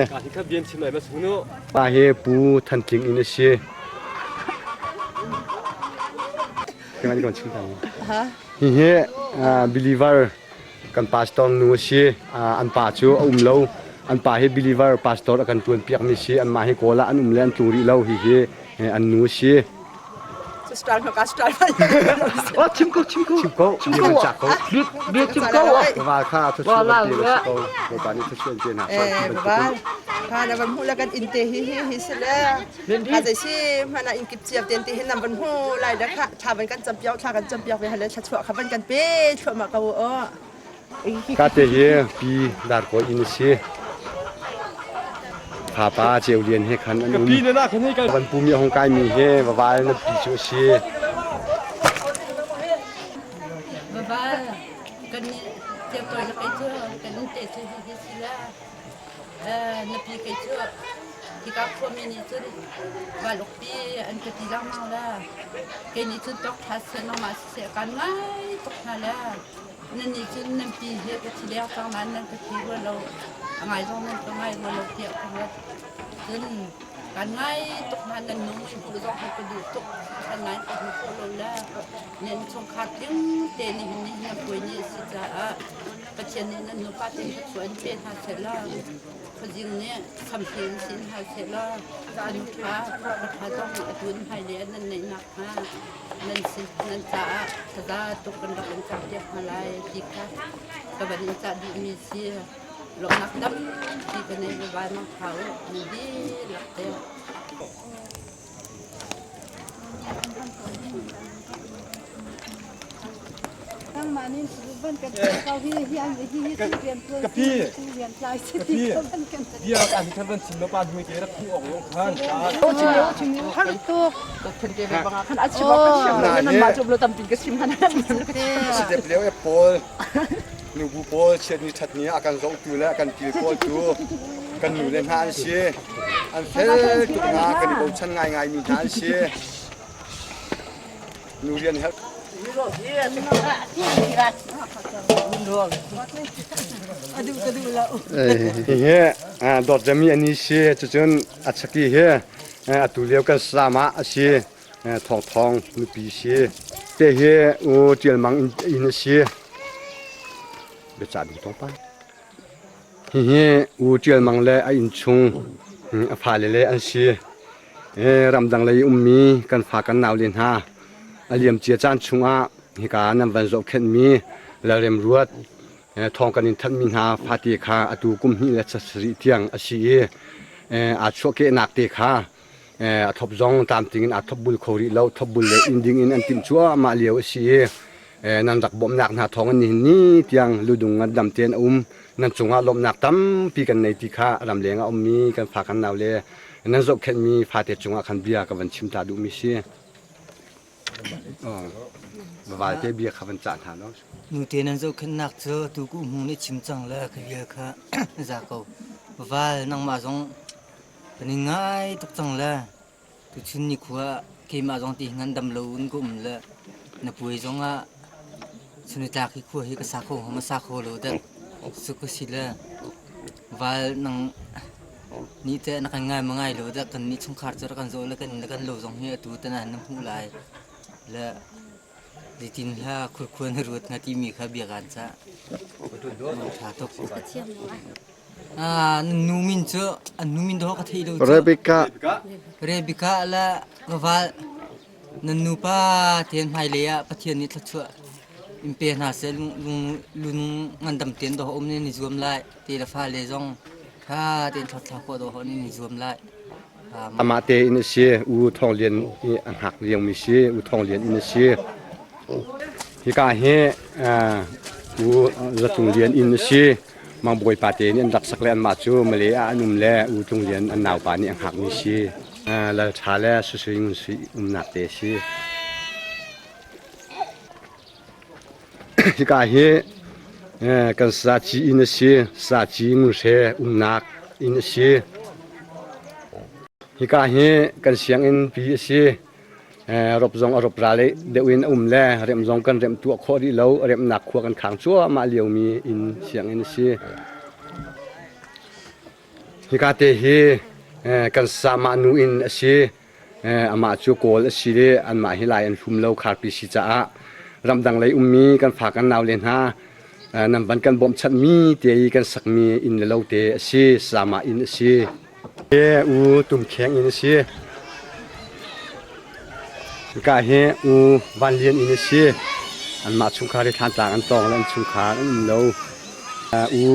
Pa hi Pu Than Tling inn a si. Hihi believer kan pastor nu a si. An pa cu a um lo. An pa hi believer pastor a kan ṭuan piakmi si. Anmah hi Kawl ah an um le an tlung rih lo. Hihi an nu a si. Oh, chim ko, chim ko. Chim ko, chim ko. Ko. Bia chim ko. Val kha thluachuah van pe si ko. Bawipa nih thluachuah in pe hna. Eh, Val. Kha na van hmu la kan in te hi hi hi se le. Kha zei si mana in kip ciam ten te hin nam van hmu lai da kha thla van kan cam piak thla kan cam piak ve hale thluachuah kha van kan pe thluahmah ko o. Ka te hi pi darkaw inn a si. Phapa Ceu Lian he khan an um. Van pumi a hung kaimi hi vaval na pi cu a si. Vaval kan tiap toi na kei cu kan te cu hi hi si la na pi kei cu hika khuami nih cun valuk pi an ka ti lengmang la kei nih cun tok tha seh nangmah siseh kan ngai tuk hna la Nan nih cun nan pi hi ka thi leng cang nain nan ka thi rua lo, a ngai zong nan ka ngai rua lo tiah ka ruat. Cun kaan ngai tuk hna nan nu mui hmuh zong hi ka duh tuk hringhran nain ka hmu khawh lo le nan chungkhar tling te nihin ni nan puai ni a si caah Pathian nih nan nupa te thluachuah in pe hna seh law. Khuazing nih samhri in sin hna seh law nu ṭha pa ṭha zong atu in hmailei ah nan neih nakhnga nan sin nan caah thaza tuk kan rak in campiak hna lai ti kha ka van in cah duhmi si. Lawmhnak tampi ka nei va mang ṭha u nan dihlak te. Ka pi ka pi bia kan kan van chim pa hmui te rak thu ok lo khan O chim yo chim yo har tuk ka khan te banga khan a chim ka chim lo nan ma chum lo tampi ka chim han si te pleu e pawl nubu pawl chiat ni that ni a kan zohtu le a kan kil kawltu kan nu le hna an si an fel tuk hna kan i bochan ngaingai mi hna an si nu rian help Hihi dawt cemmi an i si cucun a chaki hi atu lio kan salam ah a si thawngthawng nupi si te hi u Ṭial Mang inn a si biacah ding tlawmpal hihi u Ṭial Mang le a innchung a fale le an si ramdang lei ummi kan fa kan nau le hna a liamcia caan chungah hika nan van zohkhenhmi lalrem ruat thawng kan in thanhmi hna fate kha atu kum hnih le sarih tiang a si i aa chuahkehnak te kha a thop zong tlamtling in aa thopbul kho rih lo thopbul le inn ding in an timh cuahmah lio a si i nan rak bawmhnak hna thawng in nihin ni tiang ludung ngandam tein a um nan cungah lawmhnak tampi kan nei ti kha ramleng a ummi kan fa kan nau le nan zohkhenhmi fate cungah khan bia ka van chim ta duhmi si. Valte bia kha van cah hna lo. Nute nan zohkhenhnak cu tu ku hmung nih chim cang le ka bia kha za ko. Val nangmah zong kan in ngai tuk cang le tuchun ni khua keimah zong ti ngan dam lo in ka um le na puai zong ah chunitlak hi khua hi ka sa kho ma sa kho lo dah su ka si le val nang nih teh na kan ngai ma ngai lo dah kan nih chungkhar cu rak kan zaw le kan inn le kan lo zong hi atu tan ah na hmuh lai le zeitin hla khurkhua na ruat hnga timi kha bia kaan cah ṭha tuk Ah, nu min cu an nu min dawh ka thei lo cu. Rebecca. Rebecca le Val nan nupa tein hmailei ah Pathian nih thluachuah in pe hna seh lung lung ngandam tein dawh um ni zuam lai te le fale zong tha tein thlatthla khawh dawh ni zuam lai. Amah tein a si U Thawng Lian i a hngak liomi si U Thawng Lian in a si. Hika hi U Zatung Lian inn a si. Mang Bawipa te nih an rak sak le anmah cu Malay ah an um le U Tlung Lian an naupa nih a hngakmi si. Lal Ṭha le Susui Ngun Sui umnak te a si. Hika hi kan saci inn a si. Saci ngunhre umnak inn a si. Hika hi kan sianginn pi a si. Rop zong a rop ral deuh in a um le remh zong kan remh tuah khawh rih lo. Remhnak khua kan khang cuahmah liomi inn sianginn a si. Hika te hi kan samah nu inn a si. Amah cu Kawl a si i anmah hi Lai an hlum lo kharpi si caah ramdang lei ummi kan fa kan nau le hna nan van kan bawmhchanhmi te i kan sakmi inn le lo te a si. Samah inn a si. U Tumkheng inn a si. Hika hi U Van Lian inn a si. Anmah chungkhar hi Thlantlang an tawng le an chungkhar an um lo. U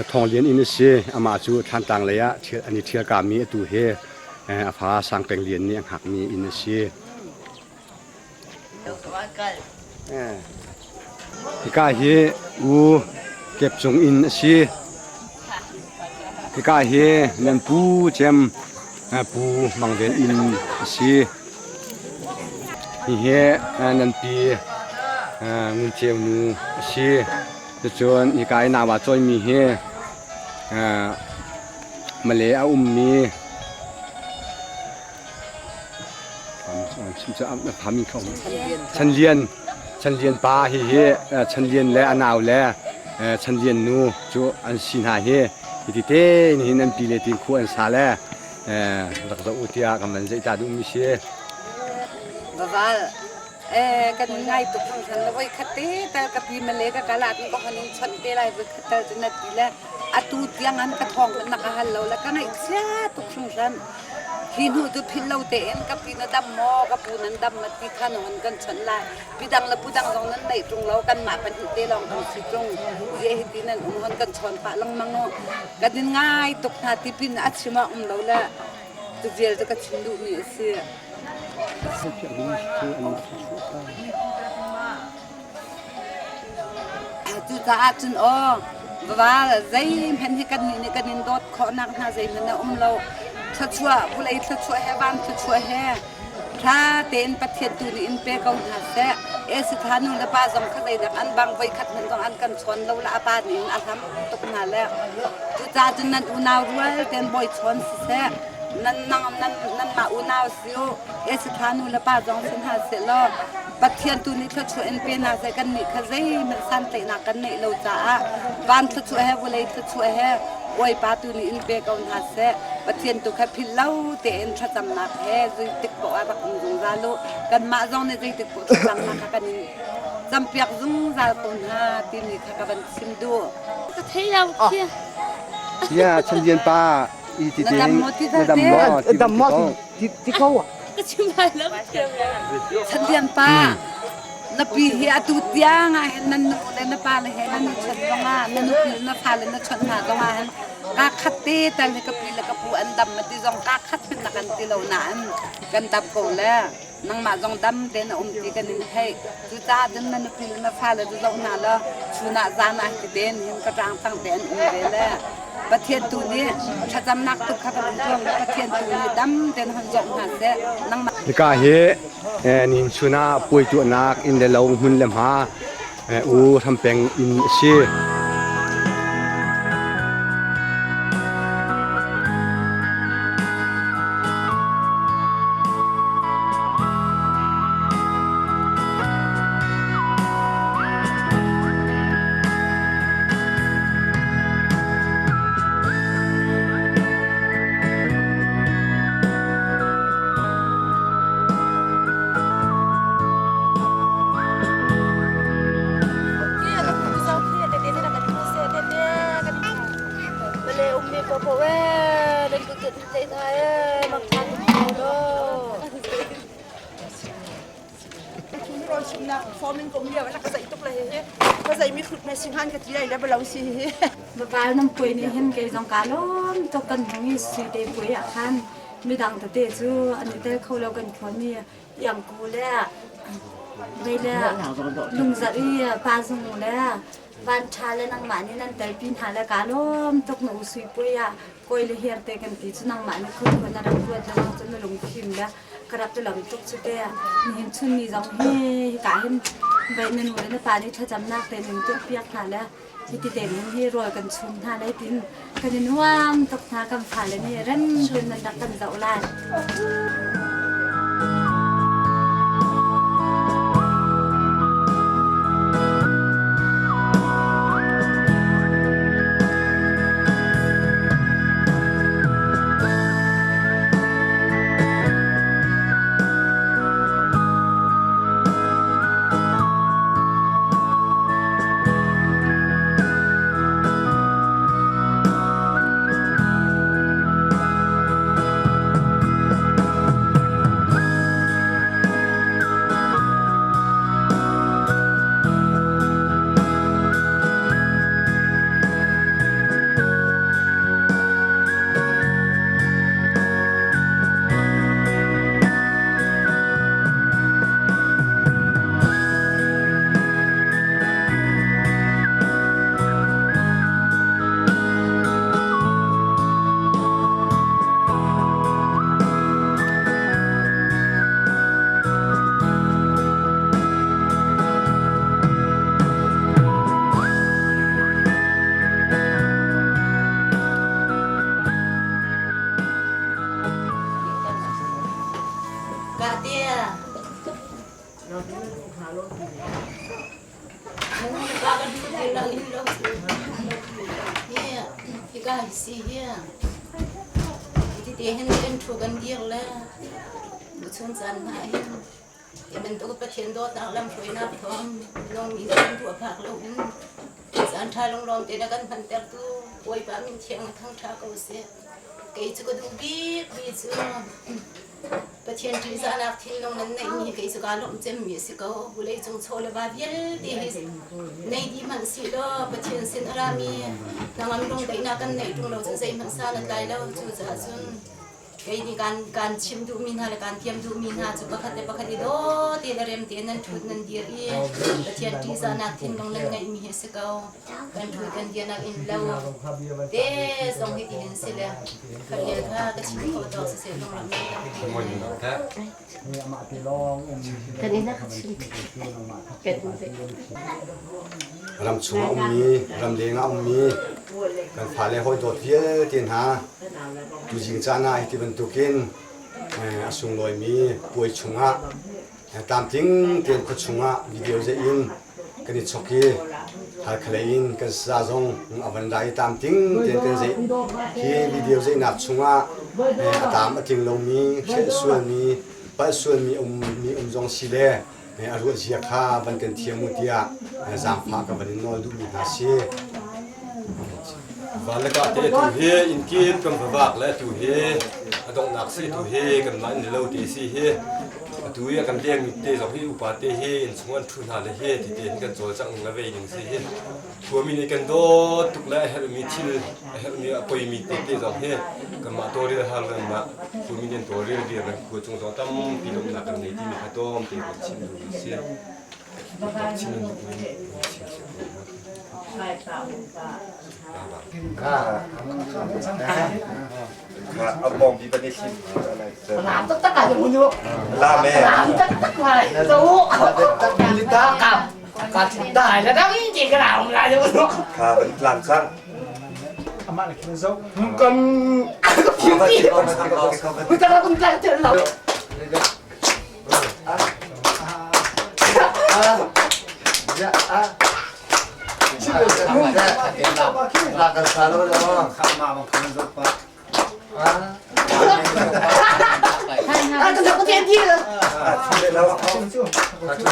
Thawng Lian inn a si. Amah cu Thlantlang lei ah an i ṭhialkami atu hi a fa Sang Peng Lian nih a hngakmi inn a si. Hika hi U Kep Cung inn a si. Hika hi nan pu cem Pu Mang Ven inn a si. Hihi nan pi Ngun Ceu nu a si. Cucun hika i nau aa cawimi hi Malay a ummi Chan Lian Chan Lian pa hihi Chan Lian le a nau le Chan Lian nu cu an si hna hi hiti te nihin an pi le tin khua an sa le rak zoh u tiah kan van zeih ta duhmi si. Vaval. Kan ngai tuk hringhran le voikhat te tal ka pi male ka kal ah ka hon in chawnh te lai voikhat tal cu na ti le atu tiang an ka thawng na ka hal lo le ka ngaihchia tuk hringhran. Hi hnu cu philh lo tein ka pi na dam maw ka pu nan dam ma ti kha na hon kan chawnh lai. Pi dang le pu dang zong nan neih ṭung lo kanmah pahnih te lawng kan si ṭung. Ziah hiti nan um hon kan chawn pah lengmang u. Kan in ngai tuk hna ti pin a chim ah um lo le cu vial cu ka chim duhmi a si. Cucaah cun aw va zeihmanh hi kannih nih kan in dawt khawhnak hna zeihmanh a um lo. Thluachuah vawlei thluachuah he van thluachuah he ṭha tein Pathian tu nih in pe ko hna seh. Esitha nu le pa zong kha zeidak an bang voikhat hmanh zong an kan chawn lo le a pa nih in a hlam tuk hna le cucaah cun nan unau rual tein bawi chawn siseh nan nang nan nanmah unau si u Esitha nu le pa zong si hna seh law Pathian tu nih thluachuah in pe hna seh kannih kha zeihmanh santlaihnak kan neih lo caah van thluachuah he vawlei thluachuah he Bawipa tu nih in pe ko hna seh Pathian tu kha philh lo tein thlacamnak he zeitik paoh ah rak um zungzal u kanmah zong nih zeitik paoh thlacamnak kha kan in campiak zungzal ko hna timi kha ka van chim duh. Ka thei lo khi. Ya Chan pa i ti Na dam maw ti na dam maw ti dam maw ti ti ko Ka chim lai lo ka thiam lo. Chan Lian pa na pi hi atu tiang ah hin nan nu le na pa le he nan i chawnh zong ah na nupi le na fale na chawnh hna zong ah hin kaa khat te tal hi ka pi le ka pu an dam ma ti zong kaa khat hmanh na kan ti lo nain kan dam ko le nangmah zong dam tein na um ti kan in theih cucaah cun na nupi le na fale cu zoh hna law chun ah zan ah ti tein hin ka ṭang tang te an um ve le Pathian tu nih thlacamnak tuk kha kan tuang Pathian tu nih dam tein hon zoh hna seh nangmah Hika hi nihin chun ah puai tuahnak inn le lo hmun le hma U Hrampeng inn a si. Val nam puai nih hin kei zong ka lawm tuk kan hung i sui te puai ah khan midang tete cu an i tel kho lo kan khuami iangku le vei le lungzarh i pa zung le van ṭha le nangmah nih nan telpi hna le ka lawm tuk na u sui puai ah kawi le hiar te kan ti cu nangmah nih khun khun na rak ruat lengmang cu na lungfim le ka rak i lawm tuk cu te nihin chun ni zong hi hika hin vei na nu le na pa nih thlacamnak te nin tuah piak hna le hiti te nin hi rawl kan chum hna le tin kan i nuam tuk hna kan fale nih rem tein nan rak kan zoh lai. bantuk Pathian dawtnak lamhruainak thawng minung mi kan ruah phak loin caan ṭha lunglawm tein a kan hmantertu Bawipa min thiang a thangṭha ko seh. Kei cu ka duh bikmi cu Pathian ṭihzahnak thinlung nan neihmi hi kei cu kaa lawmh cemmi a si ko. Vawleicung chaw le va vialte hi nei dih hmanh sih law Pathian sin a rami hnangam lungdaihnak kan neih ṭung lo cun zeihmanh san a tlai lo. Cucaah cun Kei nih kaan chim duhmi hna le kaan thiam duhmi hna cu pakhat le pakhat i daw tein a rem tein nan ṭhut nan dir i Pathian ṭihzahnak thinlung nan ngeihmi hi a si ko. Kan ṭhut kan dirnak inn lo te zong hi tihin si le kha vial kha ka chim khawh tawk siseh lunglawmhnak tampi Kan inn ah ka chim. Kan Ram chung a ummi, ramleng ah ummi kan fale hawi dawt vialte hna tuzing caan ah hiti bantukin a sunglawimi puai chungah tlamtling tein khua chungah video zeih in kan i chok i Halkha lei in kan sa zong a van ra i tlamtling tein kan zeih. Hi video zeihnak chungah a tlam a tling lomi, hrelh sualmi, palh sualmi ummi um zong si le a ruah zia kha van kan thiam u tiah zaangfah ka van in nawl duhmi hna si. Van le kah te tu hi inn kan va vak le tu hi a donghnak si tu hi kanmah inn lo te si hi atu i a kan lengmi te zong hi upa te hi inn chung an ṭhu hna le hi ti te hin kan cawlcangh ning le vei ning si hi khuami nih kan dawt tuk le a herhmi thil a herhmi a poimi tete zong hi kanmah tawlrel har kanmah khuami nih an tawlrel viar kan khua cung zong tampi lawmhnak kan nei timi kha tlawm te kan chim duhmi a si. Chim nan duhmi chim si ko. Lam taktak ah yung nu. Lam taktak mai. Zo. Ta kam. Ka ta la dang ti ka lam la yung nu. Kha ban tlang cang. Amah le khin zo. Kan phiu ti. Ku ta kun tlang chen lo. Ya ah. La kan sa lo lo. Kha ma bang khan zo pa. Ah, kan ko tian ti. Ah, chu le lo. Chu chu chu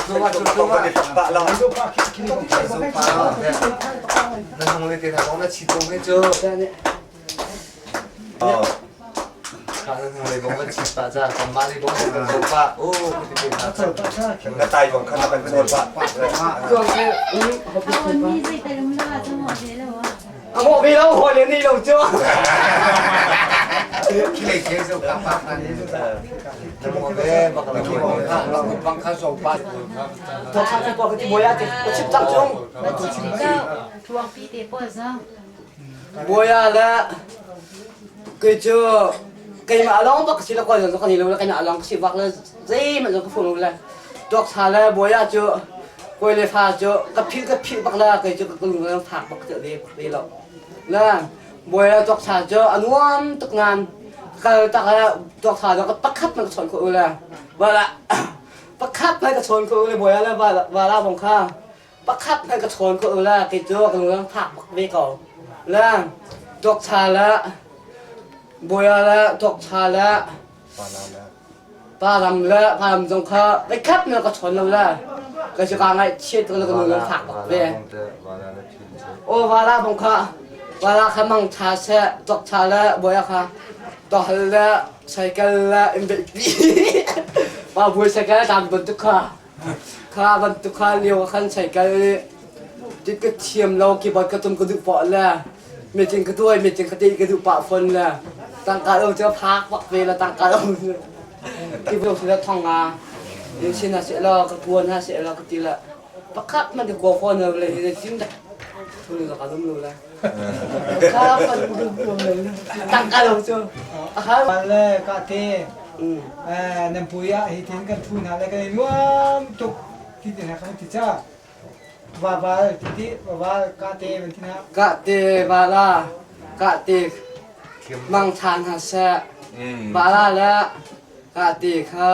chu pa lo. Zo pa. Na hong le te na bong na chi tong he chu. Oh. Kha na hong le bong na chi pa cha kan ma le bong kan zo pa. Oh, ti te na. Na tai bong khan kan chol pa. Amo ve lo hoi le ni lo chu. Khi lei ke zo pa pa kha ni. Na mo ve bak la mo kha bang kha zo pa. To kha ka ko ti boya ti chip tak chung. Thuang pi te pawl zong. Boya le kei cu keimah lawng bak si la ko zong ka ni lo le keimah lawng si bak le zeihmanh zong ka fung lo le tuak sa le boya cu kawi le fa cu ka philh ka philh bak la kei cu ka lung le fak bak cu ve bak ve lo le boya tuak sa cu a nuam tuk ngan kal tak le tuak sa cu ka pakhat man ka chawn ko le wala pakhat man ka chawn ko le boya le wala bong kha pakhat man ka chawn ko le kei cu ka lung fak bak ve ko le tuak sa le boya le tuak sa le Pa ram le pa ram zong kha voikhat na ka chawn lo le ka si ka ngaihchiat tuk le ka nu fak bak ve. Aw vala bong kha vala kha mang tha seh tok tha le boya kha tohal le cycle le in pi pa buai cycle tam bantuk kha kha bantuk kha lio khan cycle tit ka thiam lo keyboard ka tum ka duh pawh le meeting ka tuai meeting ka ti ka duh pah fon le tangka lo cu phak bak ve la tangka lo ti bu si la thong nga in sin ha se lo ka kuan ha se lo ka ti la pakhat man ka ko phone lo le ni sim da thu lo ka lum lo la ka pan tangka lo cu le ka te nan pui ah hi tin kan thu hna le kan i nuam tuk ti te hna kan ti cha Vaval titi vaval kate van ti na. Kate vala kate mang than ha seh vala le kate kha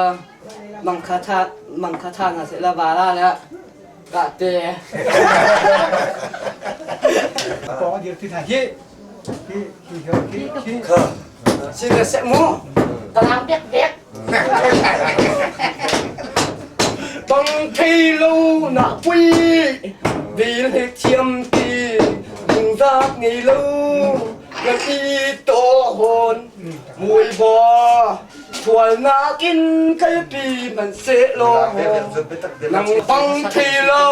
mang kha tha mang kha than ha seh la vala le kate Pong dir ti na hi hi hi hi hi kha si le seh mu kalang bek bek. Bang thei lo na pui vel he thiam ti lungzak ngei lo ka ti to hon mui bo thual nakin kalpi man se lo nang bang thei lo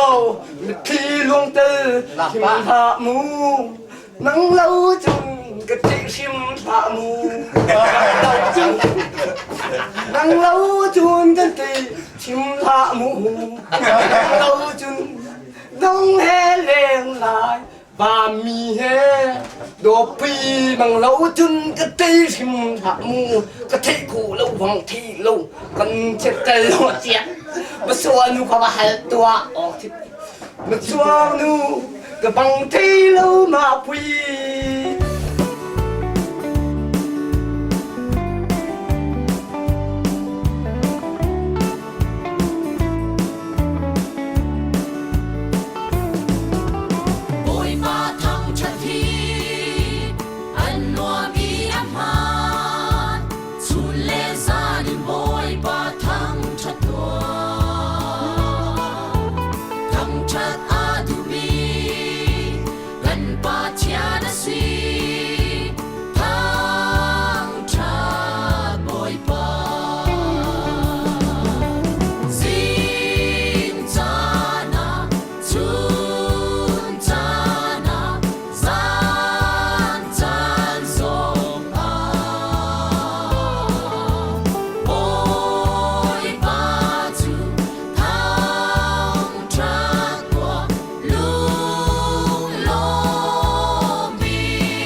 mitthli luang tel him hlah mu nang lo cun ka thih hrim hlah mu nang lo cun nang lo cun kan ti chim hlah mu nang lo cun nang he leng lai Vami he dawpi mang lo cun ka tei hrim hlah mu ka theih khawh lo vang thei lo kan chet lo tiah Masua nu kha va hal tuah awk thit Masuang nu ka bang thei lo ma pui. Bawipa thangṭhat hi an nuam i a hmaan. Chun le zan in Bawipa thangṭhat tuah. Thangṭhat aa duhmi kan Pathian a si. Thangṭhat Bawipa. Zing caan ah, chun caan ah, zan caan zong ah, Bawipa cu thangṭhat tuah lunglawm in.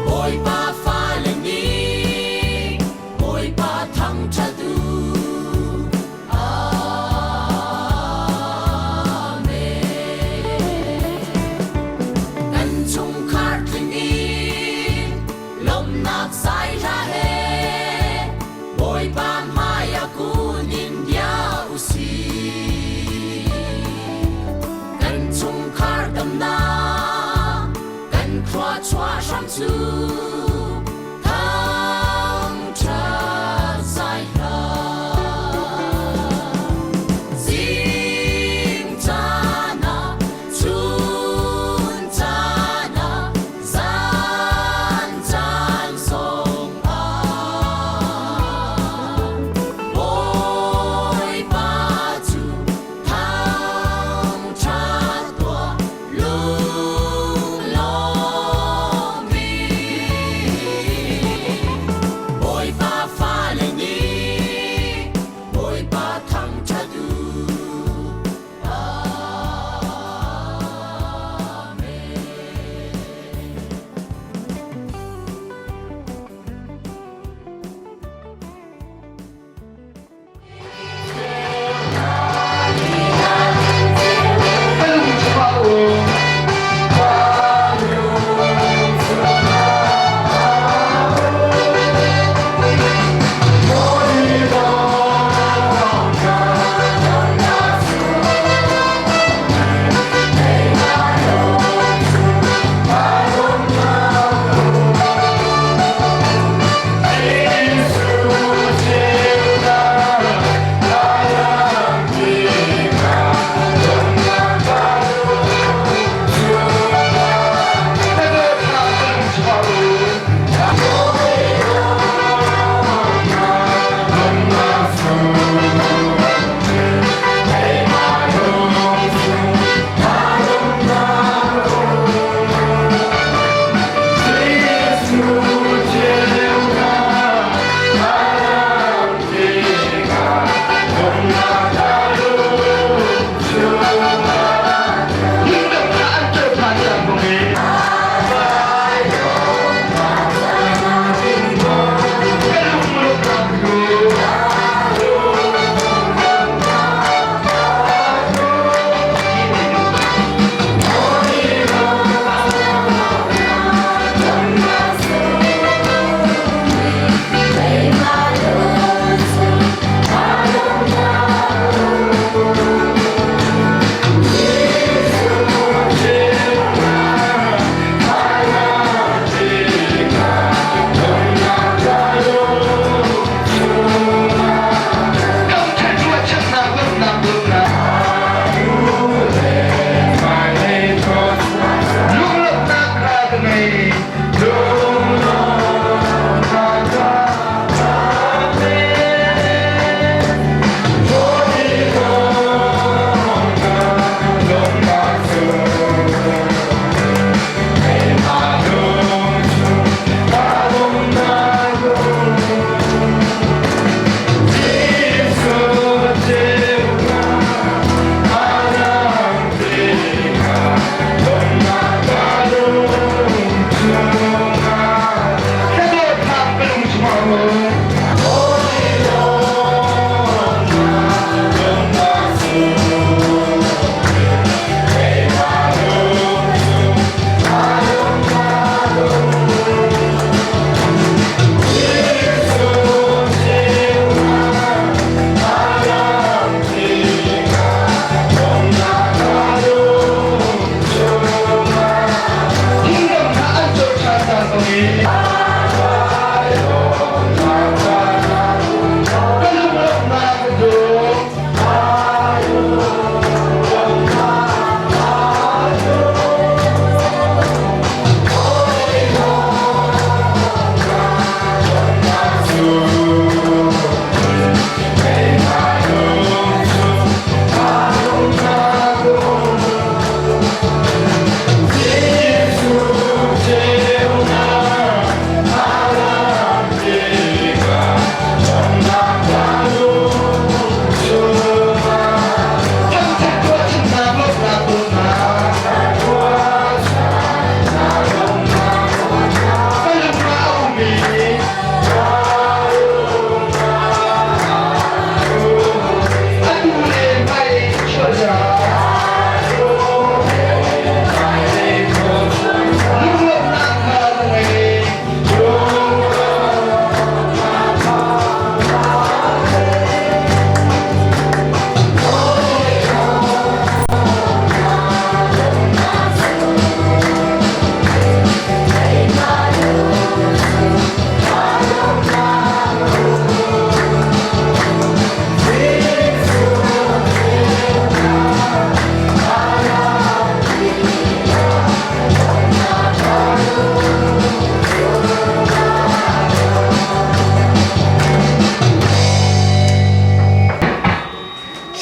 Bawipa fale nih Bawipa thangṭhat u. Amen. Kan chungkhar tling in lawmhnak zai hla he Bawipa hmai ah kun in bia u sih. Kan chungkhar damnak kan khua chuah hram cu thangṭhat zai hla. Zing caan ah, chun caan ah, zan caan zong ah, Bawipa cu thangṭhat tuah lunglawm in.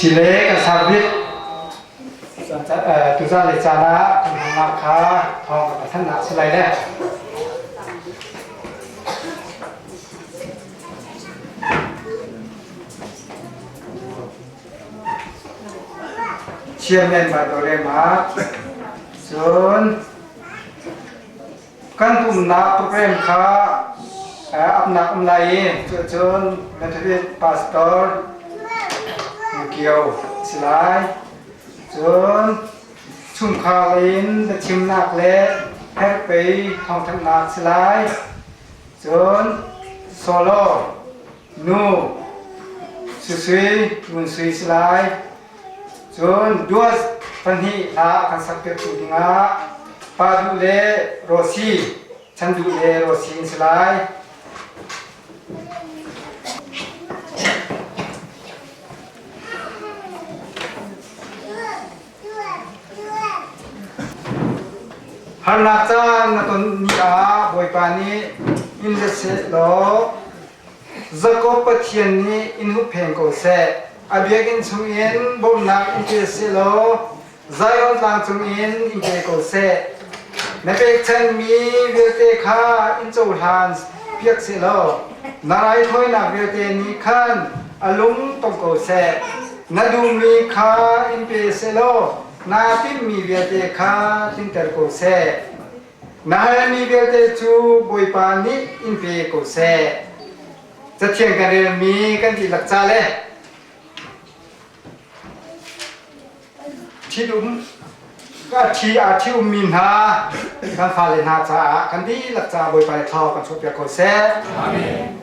Sile kan sarbit tuzan le caan ah kan hngah kha thawng ka thannak si lai le. Chairman Badorema cun kan pumnak program kha apnak um lai i cucun Methodist Pastor Kio si lai. Cun chungkhar in biachimnak le herhpei thawngthanhnak si lai. Cun solo nu Susui Ngun Sui si lai. Cun duas pahnih hla a kan sakpiaktu dingah Pa Duh le Rosi, Chan Duh le Rosi an si lai. Harnak caan na ton ni ah Bawipa nih in let seh law Jakob Pathian nih in huppheng ko seh. A biakinn chungin bawmhnak in pe seh law Zion tlang cungin in pe ko seh. Na pekchanmi vialte kha in cohlan piak seh law na raithawinak vialte nih khan a lung tong ko seh. Na duhmi kha in pe seh law naa timhmi vialte kha tlinter ko seh. Na halmi vialte cu Bawipa nih in pe ko seh. Cathiang kan relmi kan dihlak ca le ṭhitum a ṭhi aa ṭhi-ummi hna kan fale hna caah kan dihlak caah Bawipa nih thla kan chuahpiak ko seh. Amen.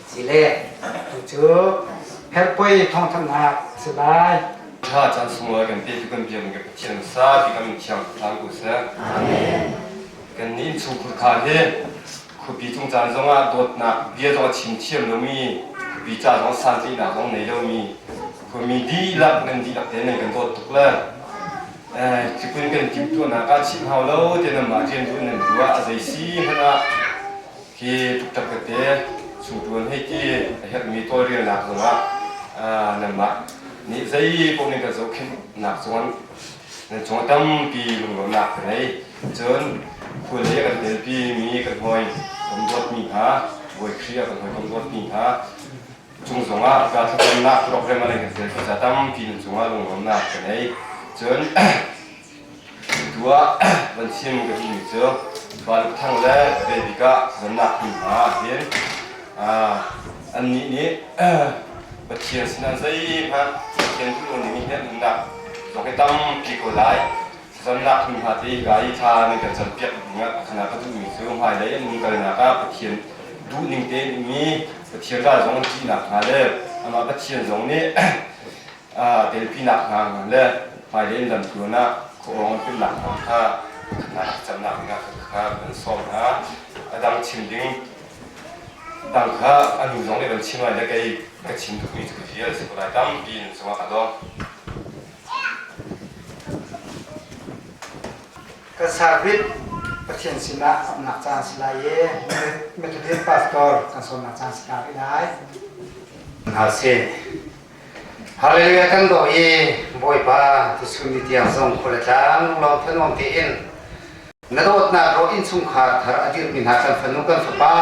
Sile, tu cu herpoi thawngthanhnak a si lai. Ṭha caan sunglawi kan pe tu kan biakmi kan Pathian hmasa bik a min thiang hlan ko seh. Amen. Kan nih innchungkhur kha hi khuapi cung caan zongah dawtnak bia zong a chim thiam lomi khuapi ca zong santlaihnak zong nei lomi khuami dihlak nan dihlak te nan kan dawt tuk le tlukun kan timhtuahnak ah chim hau lo te nan mah rian duh nan ruah a zei si hmanh ah Hi tuktak tete chungṭuan hei ti a herhmi tawlrelnak zongah nanmah nih zei paoh ning kan zohkhenhnak cungah nan cungah tampi lunglawmhnak ka ngei. Cun khualei a kan telpi mi kan hawi kan dawtmi hna, Bawi Khrih ah kan hawi kan dawtmi hna cung zongah ka thlacamnak program ah nan kan telpi ca tampi nan cungah lunglawmhnak ka ngei. Cun Tu ah van chim ka duhmi cu Vanuk Thang le Bebik ah zannak hmun hna ah hin annih nih Pathian sinah zeihmanh Pathian duh lo ning in an umnak zong hi tampi ko lai. Thlacamnak hmun hna te hika i thla nan kan campiak dingah pakhat ah ka duhmi cu hmailei an umkalnak ah Pathian duhning tein um i Pathian ral zong an ṭihnak hnga le amah Pathian zong nih telpinak hna le hmailei in lamtluan ah khuaawng an pemnak hna kha pakhatnak camnak dingah kha kan sawm hna. A dang chim ding dang kha a nu zong nih van chim lai le kei ka chim tukmi cu ka vial si ko lai tampi in cungah ka lawm. Kan service Pathian sinah apnak caan si lai i Methodist pastor kan sawmnak caan si ta rih lai. Hna sih. Hallelujah kan dawh i Bawipa tuchun ni tiang zong khua le tlang lunglawm thanuam tein na dawtnak ro innchungkhar thar a dirhmi hna kan fanu kan fapa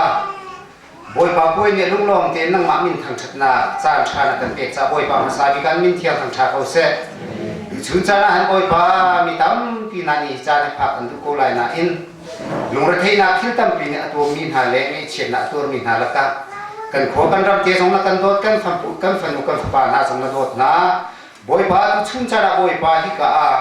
Bawipa puai nih lunglawm tein nangmah min thangṭhatnak caan ṭha na kan pek caah Bawipa hmasa bik an min thiang thangṭha ko seh. Tuchun caan ah han Bawipa mi tampi hna nih hi caan hi phak an duh ko lai nain Lungretheihnak thil tampi nih a tuammi hna le ngaihchiatnak a tuarmi hna lakah kan khua kan ram te zong na kan dawt kan kan fanu kan fapa hna zong na dawt hna. Bawipa tuchun caan ah Bawipa hika ah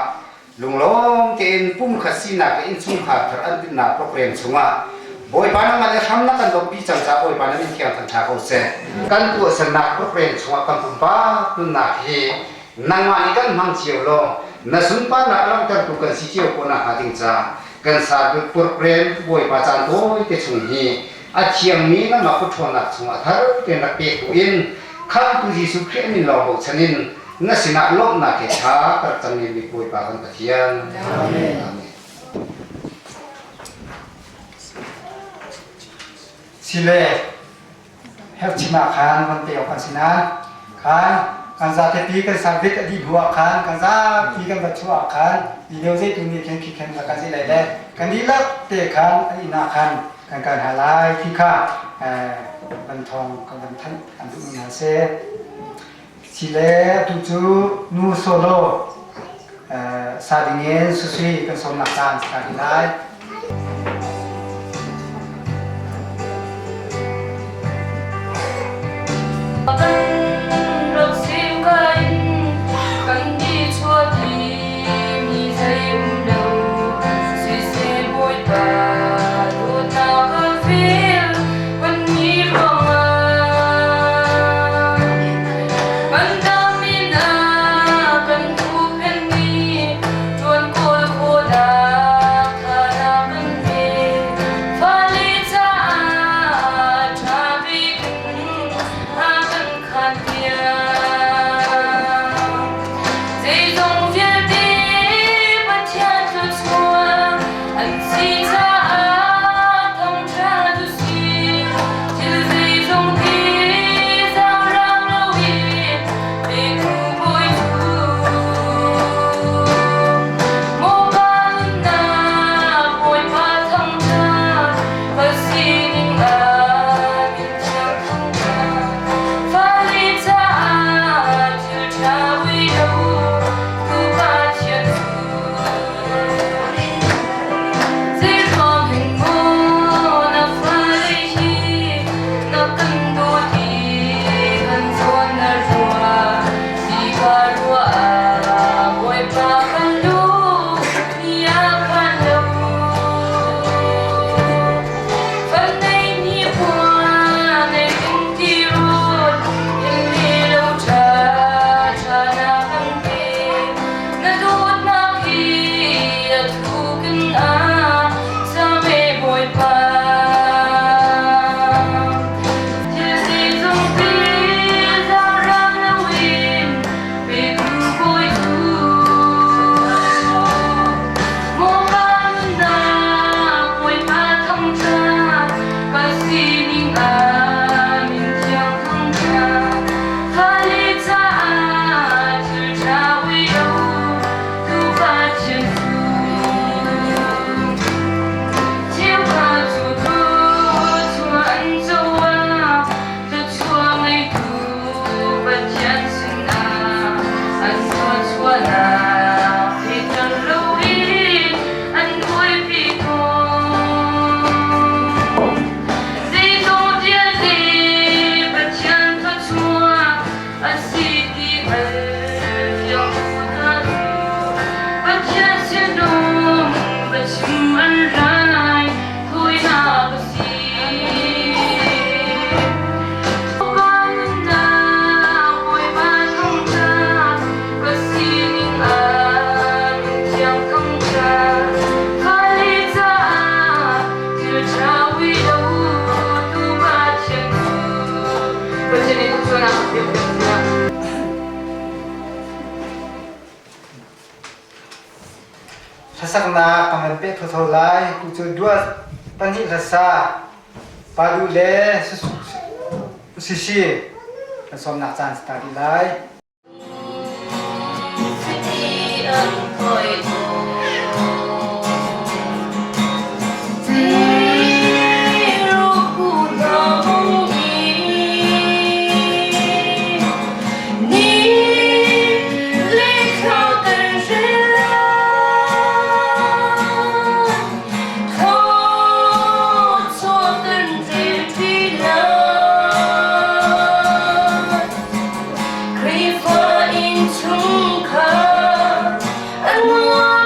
lunglawm tein pumkhat sinak le innchungkhar thar an dinnak program chungah Bawipa nangmah le hram na kan dompi cang caah Bawipa na min thiang thangṭha ko seh. Kan tuahsernak program chungah kan pumpak nunnak hi nangmah nih kan hmang cio law na sunparnak a langhtertu kan si cio ko nakhnga ding ca kan sarbik program Bawipa caan tawite chung hi a thiangmi nangmah kut ṭhawnnak chungah thar tein rak pek buin Khamhtu Jesuh Khrih min lawng bochan in na sinah lawmhnak he ṭha ka rak cang mi Bawipa kan Pathian. Amen. Amen. Sile herchim ah khan van pe awk an si nain khan. Kan zatepi kan service a dih hnu ah khan kan zapi kan va chuah ah khan video zeitu nih khin khi khin kan zei lai le kan dihlak te khan an inn ah khan kan kal hna lai ti kha van thawng kan van thanh an duh hna seh. Sile atu cu nu solo sa dingin susui kan sawmnak caan si ta lai. Zeizong vialte Pathian thluachuah an si caah thangṭha tu si. Thil zeizong hi zaangraang loin petu Bawi cu. Maw pa nunnak Bawipa thangṭhat ka sining ah min thiang thangṭhat. Fale caah thil ṭha ui lo tu Pathian cu. Zeiruang hen maw na fale hi na kan dawt i kan zawn na ruah ti ka ruah ah Bawipa kan lung ni a phan lo. Fan nei ni khua nei ding ti rawl in le lo ṭha ṭha na kan pe. Na dawtnak hi a thuk in a same Bawipa. Thil zeizongpi zaangraang loin petu Bawi cu. Maw ka nunnak Bawipa thangṭhat ka sining ah min thiang thangṭhat. Fale caah thil ṭha ui lo tu Pathian cu. Cheuhra cu thluachuah an co ah thluachuah ngeitu Pathian sinah an thluachuahnak fehter loin an buaipi tawn. Zeizong vialte Pathian thluachuah a si ti hngal fiang hna cu Pathian sinum biachim an rai thawinak a si. Pa nunnak Bawipa thangṭhat ka sining ah min thiang thangṭhat fale caah thil ṭha ui lo tu Pathian cu Pathian nih thluachuahnak a pek tiah. Hlasaknak kan van peh thotho lai. Tu cu duat pahnih hlasa pa duh le sisi kan sawmnak caan si ta rih lai. Khrihfa innchungkhar an nuam.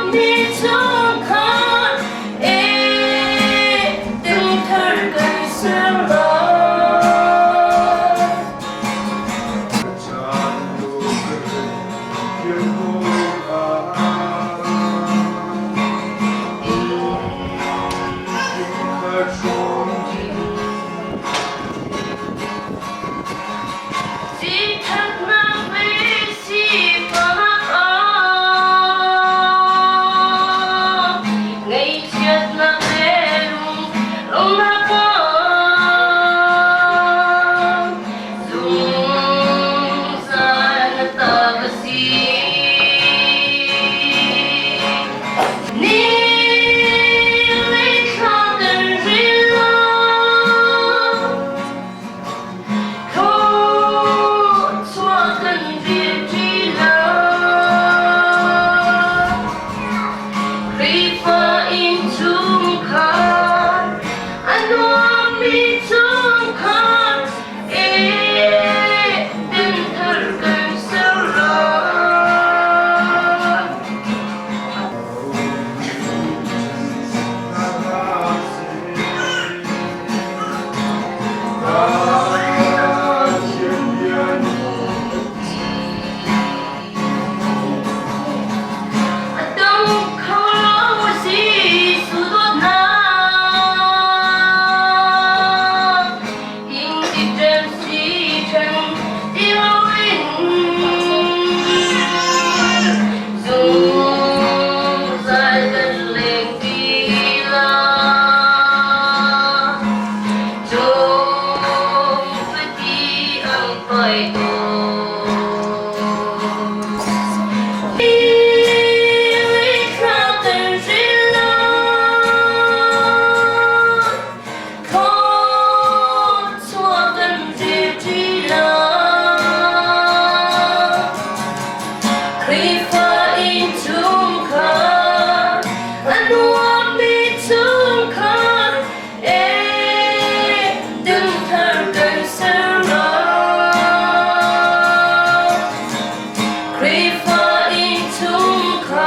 Khrihfa innchungkhar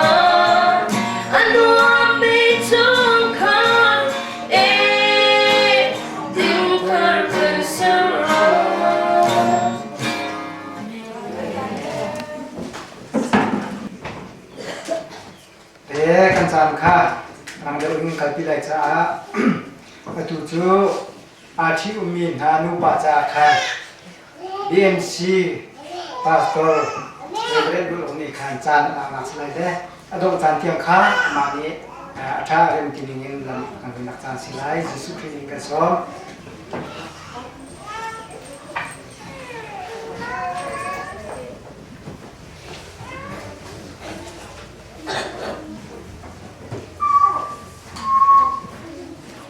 a nuammi chungkhar e dingthar kan ser lai. Te kan caan kha rang deuh in kalpi lai caah atu cu aa ṭhi ummi hna nupa caah khan BMC pastor Reverend Rulung nih khan caan a laknak si lai le a dongh caan tiang kha amah nih a ṭha a rem ti ning in lam kan hruainak caan si lai. Jesuh Khrih in kan sawm.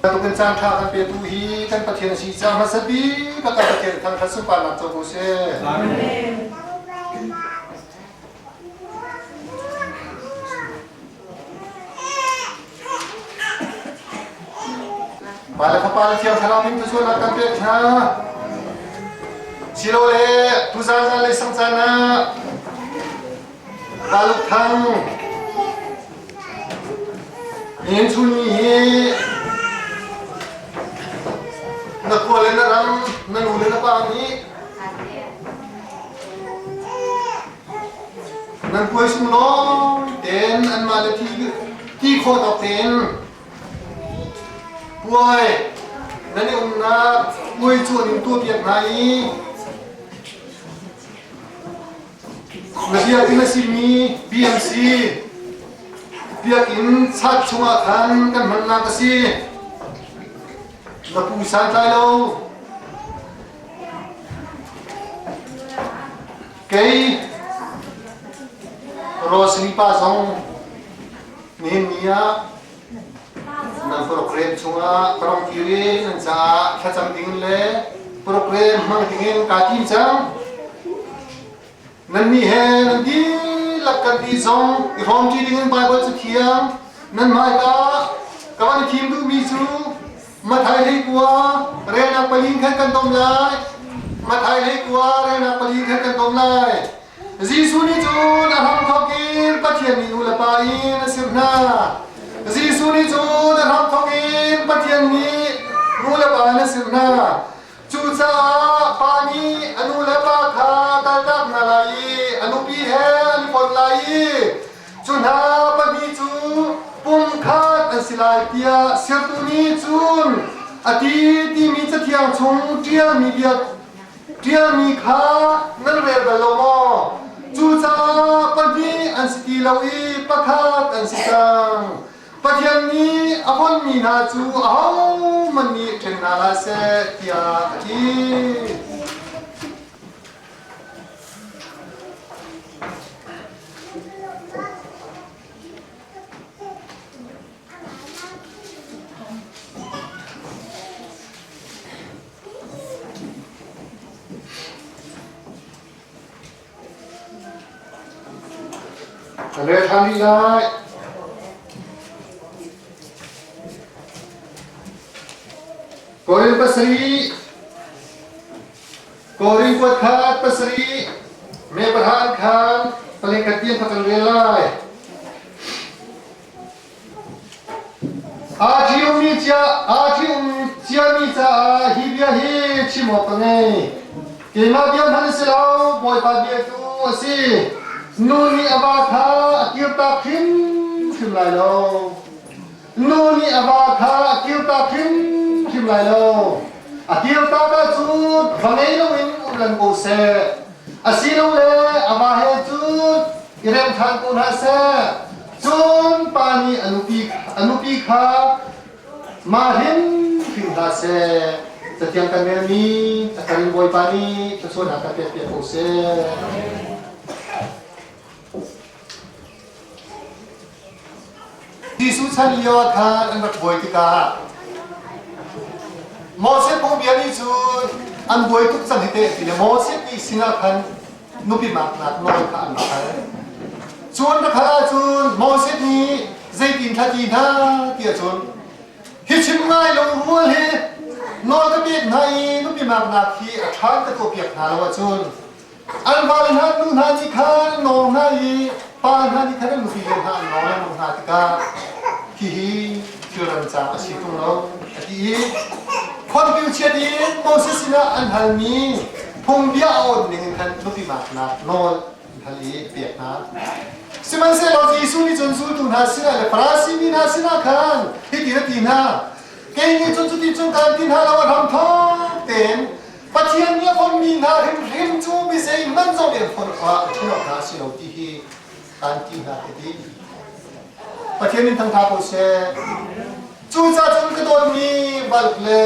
Tukin caan ṭha kan petu hi kan Pathian a si caah hmasa bik ah kan Pathian thangṭhat sunparnak co ko seh. Amen. Pa le Fapa le Thiang Thlarau min thluachuahnak kan pek hna. Silole tuzaan zanlei sang caan ah Taluk Thang Nihin chunni hi na khua le na ram na nu le na pa nih nan puai sunglawi tein anmah le thi khawh tawk tein puai nan i umnak puai cu an in tuahpiak hna i na biakinn a simi BMC biakinn chat chungah khan kan hmannak a si. Na pu santlai lo. Kei Rosary pa zong nihin ni ah nan program chungah ka rong kir i nan caah thlacam ding le program hmang dingin kaa tim cang. Nannih he nan dihlak kan ti zong i hrawmṭi dingin Baibal Cathiang nan hmaika ka van i thim duhmi cu Mathai hlei kua relnak pali khan kan tom lai. Mathai hlei kua relnak pali khan kan tom lai. Jesuh nih cun a hramthawk in Pathian nih nu le pa in a sirh hna. Jesuh nih cun a hramthawk in Pathian nih nu le pa in a sirh hna. Cucaah pa nih a nu le pa kha kaltak hna lai i a nupi he an i fonh lai i cu hna pahnih cu pumkhat an si lai tiah sertu nih cun a ti timi cathiang chung ṭialmi bia ṭialmi kha nan rel bal lo maw? Cucaah pahnih an si ti lo i pakhat an si cang. Pathian nih a fonhmi hna cu ahohmanh nih ṭhen hna hlah seh tiah a ti. Ka le ṭhan rih lai. Korin pasarih, Korin kuat khat pasarih, me pahra khan palekhat tiang kha kan rel lai. Aa ṭhiummi cia aa ṭhium ciami caah hi bia hi chim awk ka ngei. Keimah bia hmanh a si lo, Bawipa bia tu a si. Nu nih a va kha a kirtak hrimhrim lai lo. Nu nih a va kha a kirtak hrimhrim lai lo. A kirtak ahcun va ngei loin um lan ko seh. Asilole a va he cun i rem ṭhan ko hna seh. Cun pa nih a nupi, a nupi kha mah hrimhrim hlah seh. Cathiang kan relmi a kan Bawipa nih thluachuahnak kan pekpiak ko seh. Jesuh chan lio ah khan an rak buai tikah Moses phungbia nih cun an buai tuk cang hi teh ti le Moses nih sinah khan nupi maknak nawl kha an rak hal. Cu an rak hal ahcun Moses nih zeitin thla ti hna ti ahcun hi chim ngai lo rual hi nawl ka pek hna i nupi maknak hi a ṭha ka tuahpiak hna lo ahcun. An vale hna nu hna nih khan an nawng hna i pa hna nih khan an nupi le hna an nawng lengmang hna tikah hihi thil remcang a si ṭung lo a ti i khuangpiu chiat in Moses sinah an halmi phungbia a awt ning in khan nupi maknak nawl an hal i a pek hna. Sihmanhsehlaw Jesuh nih cun zultu hna sinah le Farasi mi hna sinah khan hitin a ti hna, Kei nih cun cuti cun kaan ti hna lo, a hramthawk tein Pathian nih a fonhmi hna hrimhrim cu mi zeihmanh zong nih an fonh awk ah ṭhen awk hna a si lo ti hi kaan ti hna ka ti. Pathian in thangṭha ko seh. Cucaah cun ka dawtmi Balk le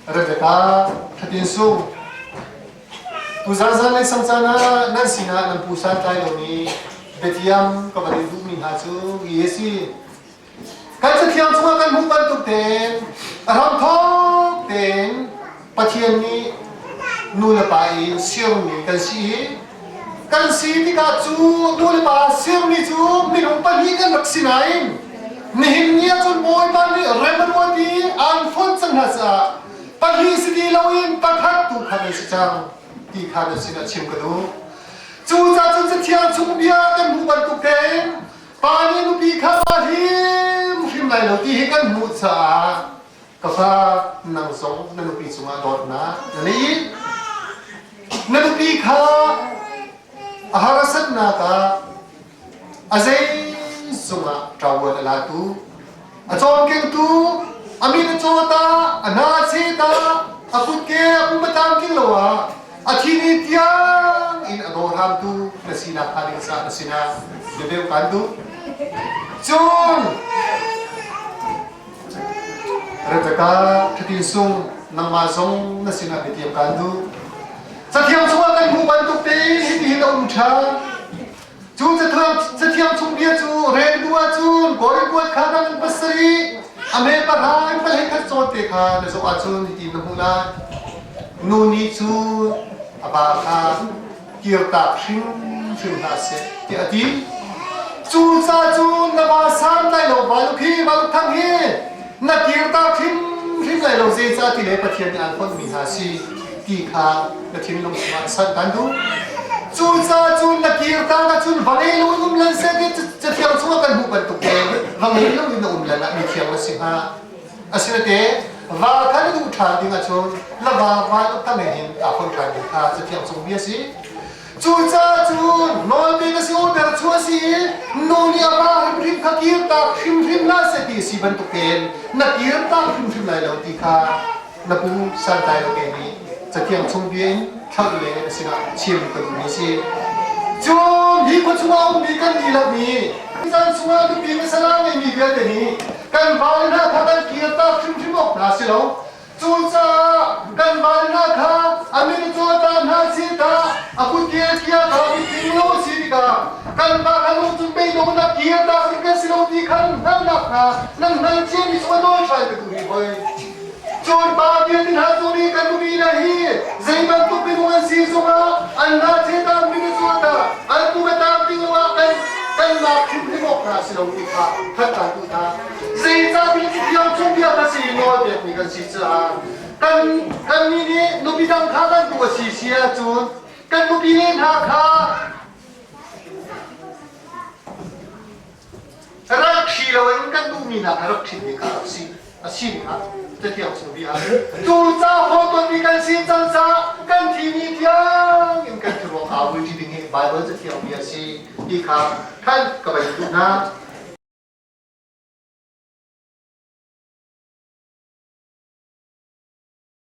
Rebecca Thatin Sung tuzan zanlei sang caan ah nan sinah nan pu santlai lomi biatiam ka van in duhmi hna cu hi a si. Kan Cathiang chungah kan hmuh bantuk tein a hramthawk tein Pathian nih nu le pa in sermi kan si i kan si tikah cu nu le pa sermi cu minung pahnih kan rak si nain nihin ni ahcun Bawipa nih rem a ruat i aan fonh cang hna caah pahnih si ti loin pakhat tu kha nan si cang ti kha nan sinah chim ka duh. Cucaah cun Cathiang chung bia kan hmuh bantuk tein Pa nih nupi kha aa hrimhrim lai lo ti hi kan hmuh caah ka fa nang zong na nupi cungah dawtnak na nei. Na nupi kha a harsatnak ah a zeizung ah ṭavuan a latu, a cawmkengtu, a mit a caw ta, a hna a cheh ta, a kutke a pum a tlamtling lo ah a thi ni tiang in a daw hramtu na sinak hnga ding caah na sinah biadeu kaan duh. Cun Rebecca Thatin Sung nangmah zong na sinah biatiam kaan duh. Cathiang chungah kan hmuh bantuk tein hitihin a um ṭhan. Cu cathiang chung bia cu rel duh ahcun Korin kuat kha nang in pasarih, a me pahra in pahleikhat khat cawn te kha na zoh ahcun hitin na hmuh lai. Nu nih cun a va kha kirtak hrimhrim hlah seh tiah a ti. Cucaah cun na va santlai lo valuk hi valuk thang hi na kirtak hrimhrim lai lo zeicah ti le Pathian nih aan fonhmi hna si ti kha na thinlung chungah sanh kan duh. Cucaah cun na kirtak ahcun va ngei loin um lan seh ti cathiang chungah kan hmuh bantuk tein va ngei loin na um lan ah mithiang na si hnga. Asinate va kha na duh ṭhan ding ahcun na va van uk thang hin aa fonh ṭhan ding kha cathiang chung bia si. Cucaah cun nawlbia na si order cu a si i nu nih a pa hrimhrim kha kirtak hrimhrim hlah seh ti a si bantuk tein na kirtak hrimhrim lai lo ti kha na pu santlai lo ke nih cathiang chung bia in thlauh le na sinah chim ka duhmi a si. Cun hi khua chungah a ummi kan dihlak nih caan chungah nupi pasal a ngeimi vialte nih kan vale hna kha kan kirtak hrimhrim awk hna a si lo. Cucaah kan vale hna kha a min a cawta hna si ta a kutke kia kha mitling lo a si tikah kan pa kha lung cun beidong na kir ta ding kan si lo ti kha nan hngalhnak hna nan hngal ciami cu a nawl ṭhan ka duh rih hoi. Cun pa vialte hna cu nih kan nupi hna hi zei bantuk minung an si zongah an hna cheta min a cawta an pum a tam ding lo ah kan kan lak hrimhrim awk hna a si lo ti kha that kaan duh hna. Zeicahtiah Cathiang chung bia kha si nawl pekmi kan si caah kan kannih nih nupi dang kha kan duh a si si ahcun kan nupi le hna kha rak hri loin kan duhmi hna kha rak ṭhit ding kha rak si a si ning ah Cathiang chung bia cucaah hawikommi kan si cang caah kan thimi tiang in kan thi ruang aa vui ṭi ding hi Baibal Cathiang bia a si ti kha khan ka van duh hna.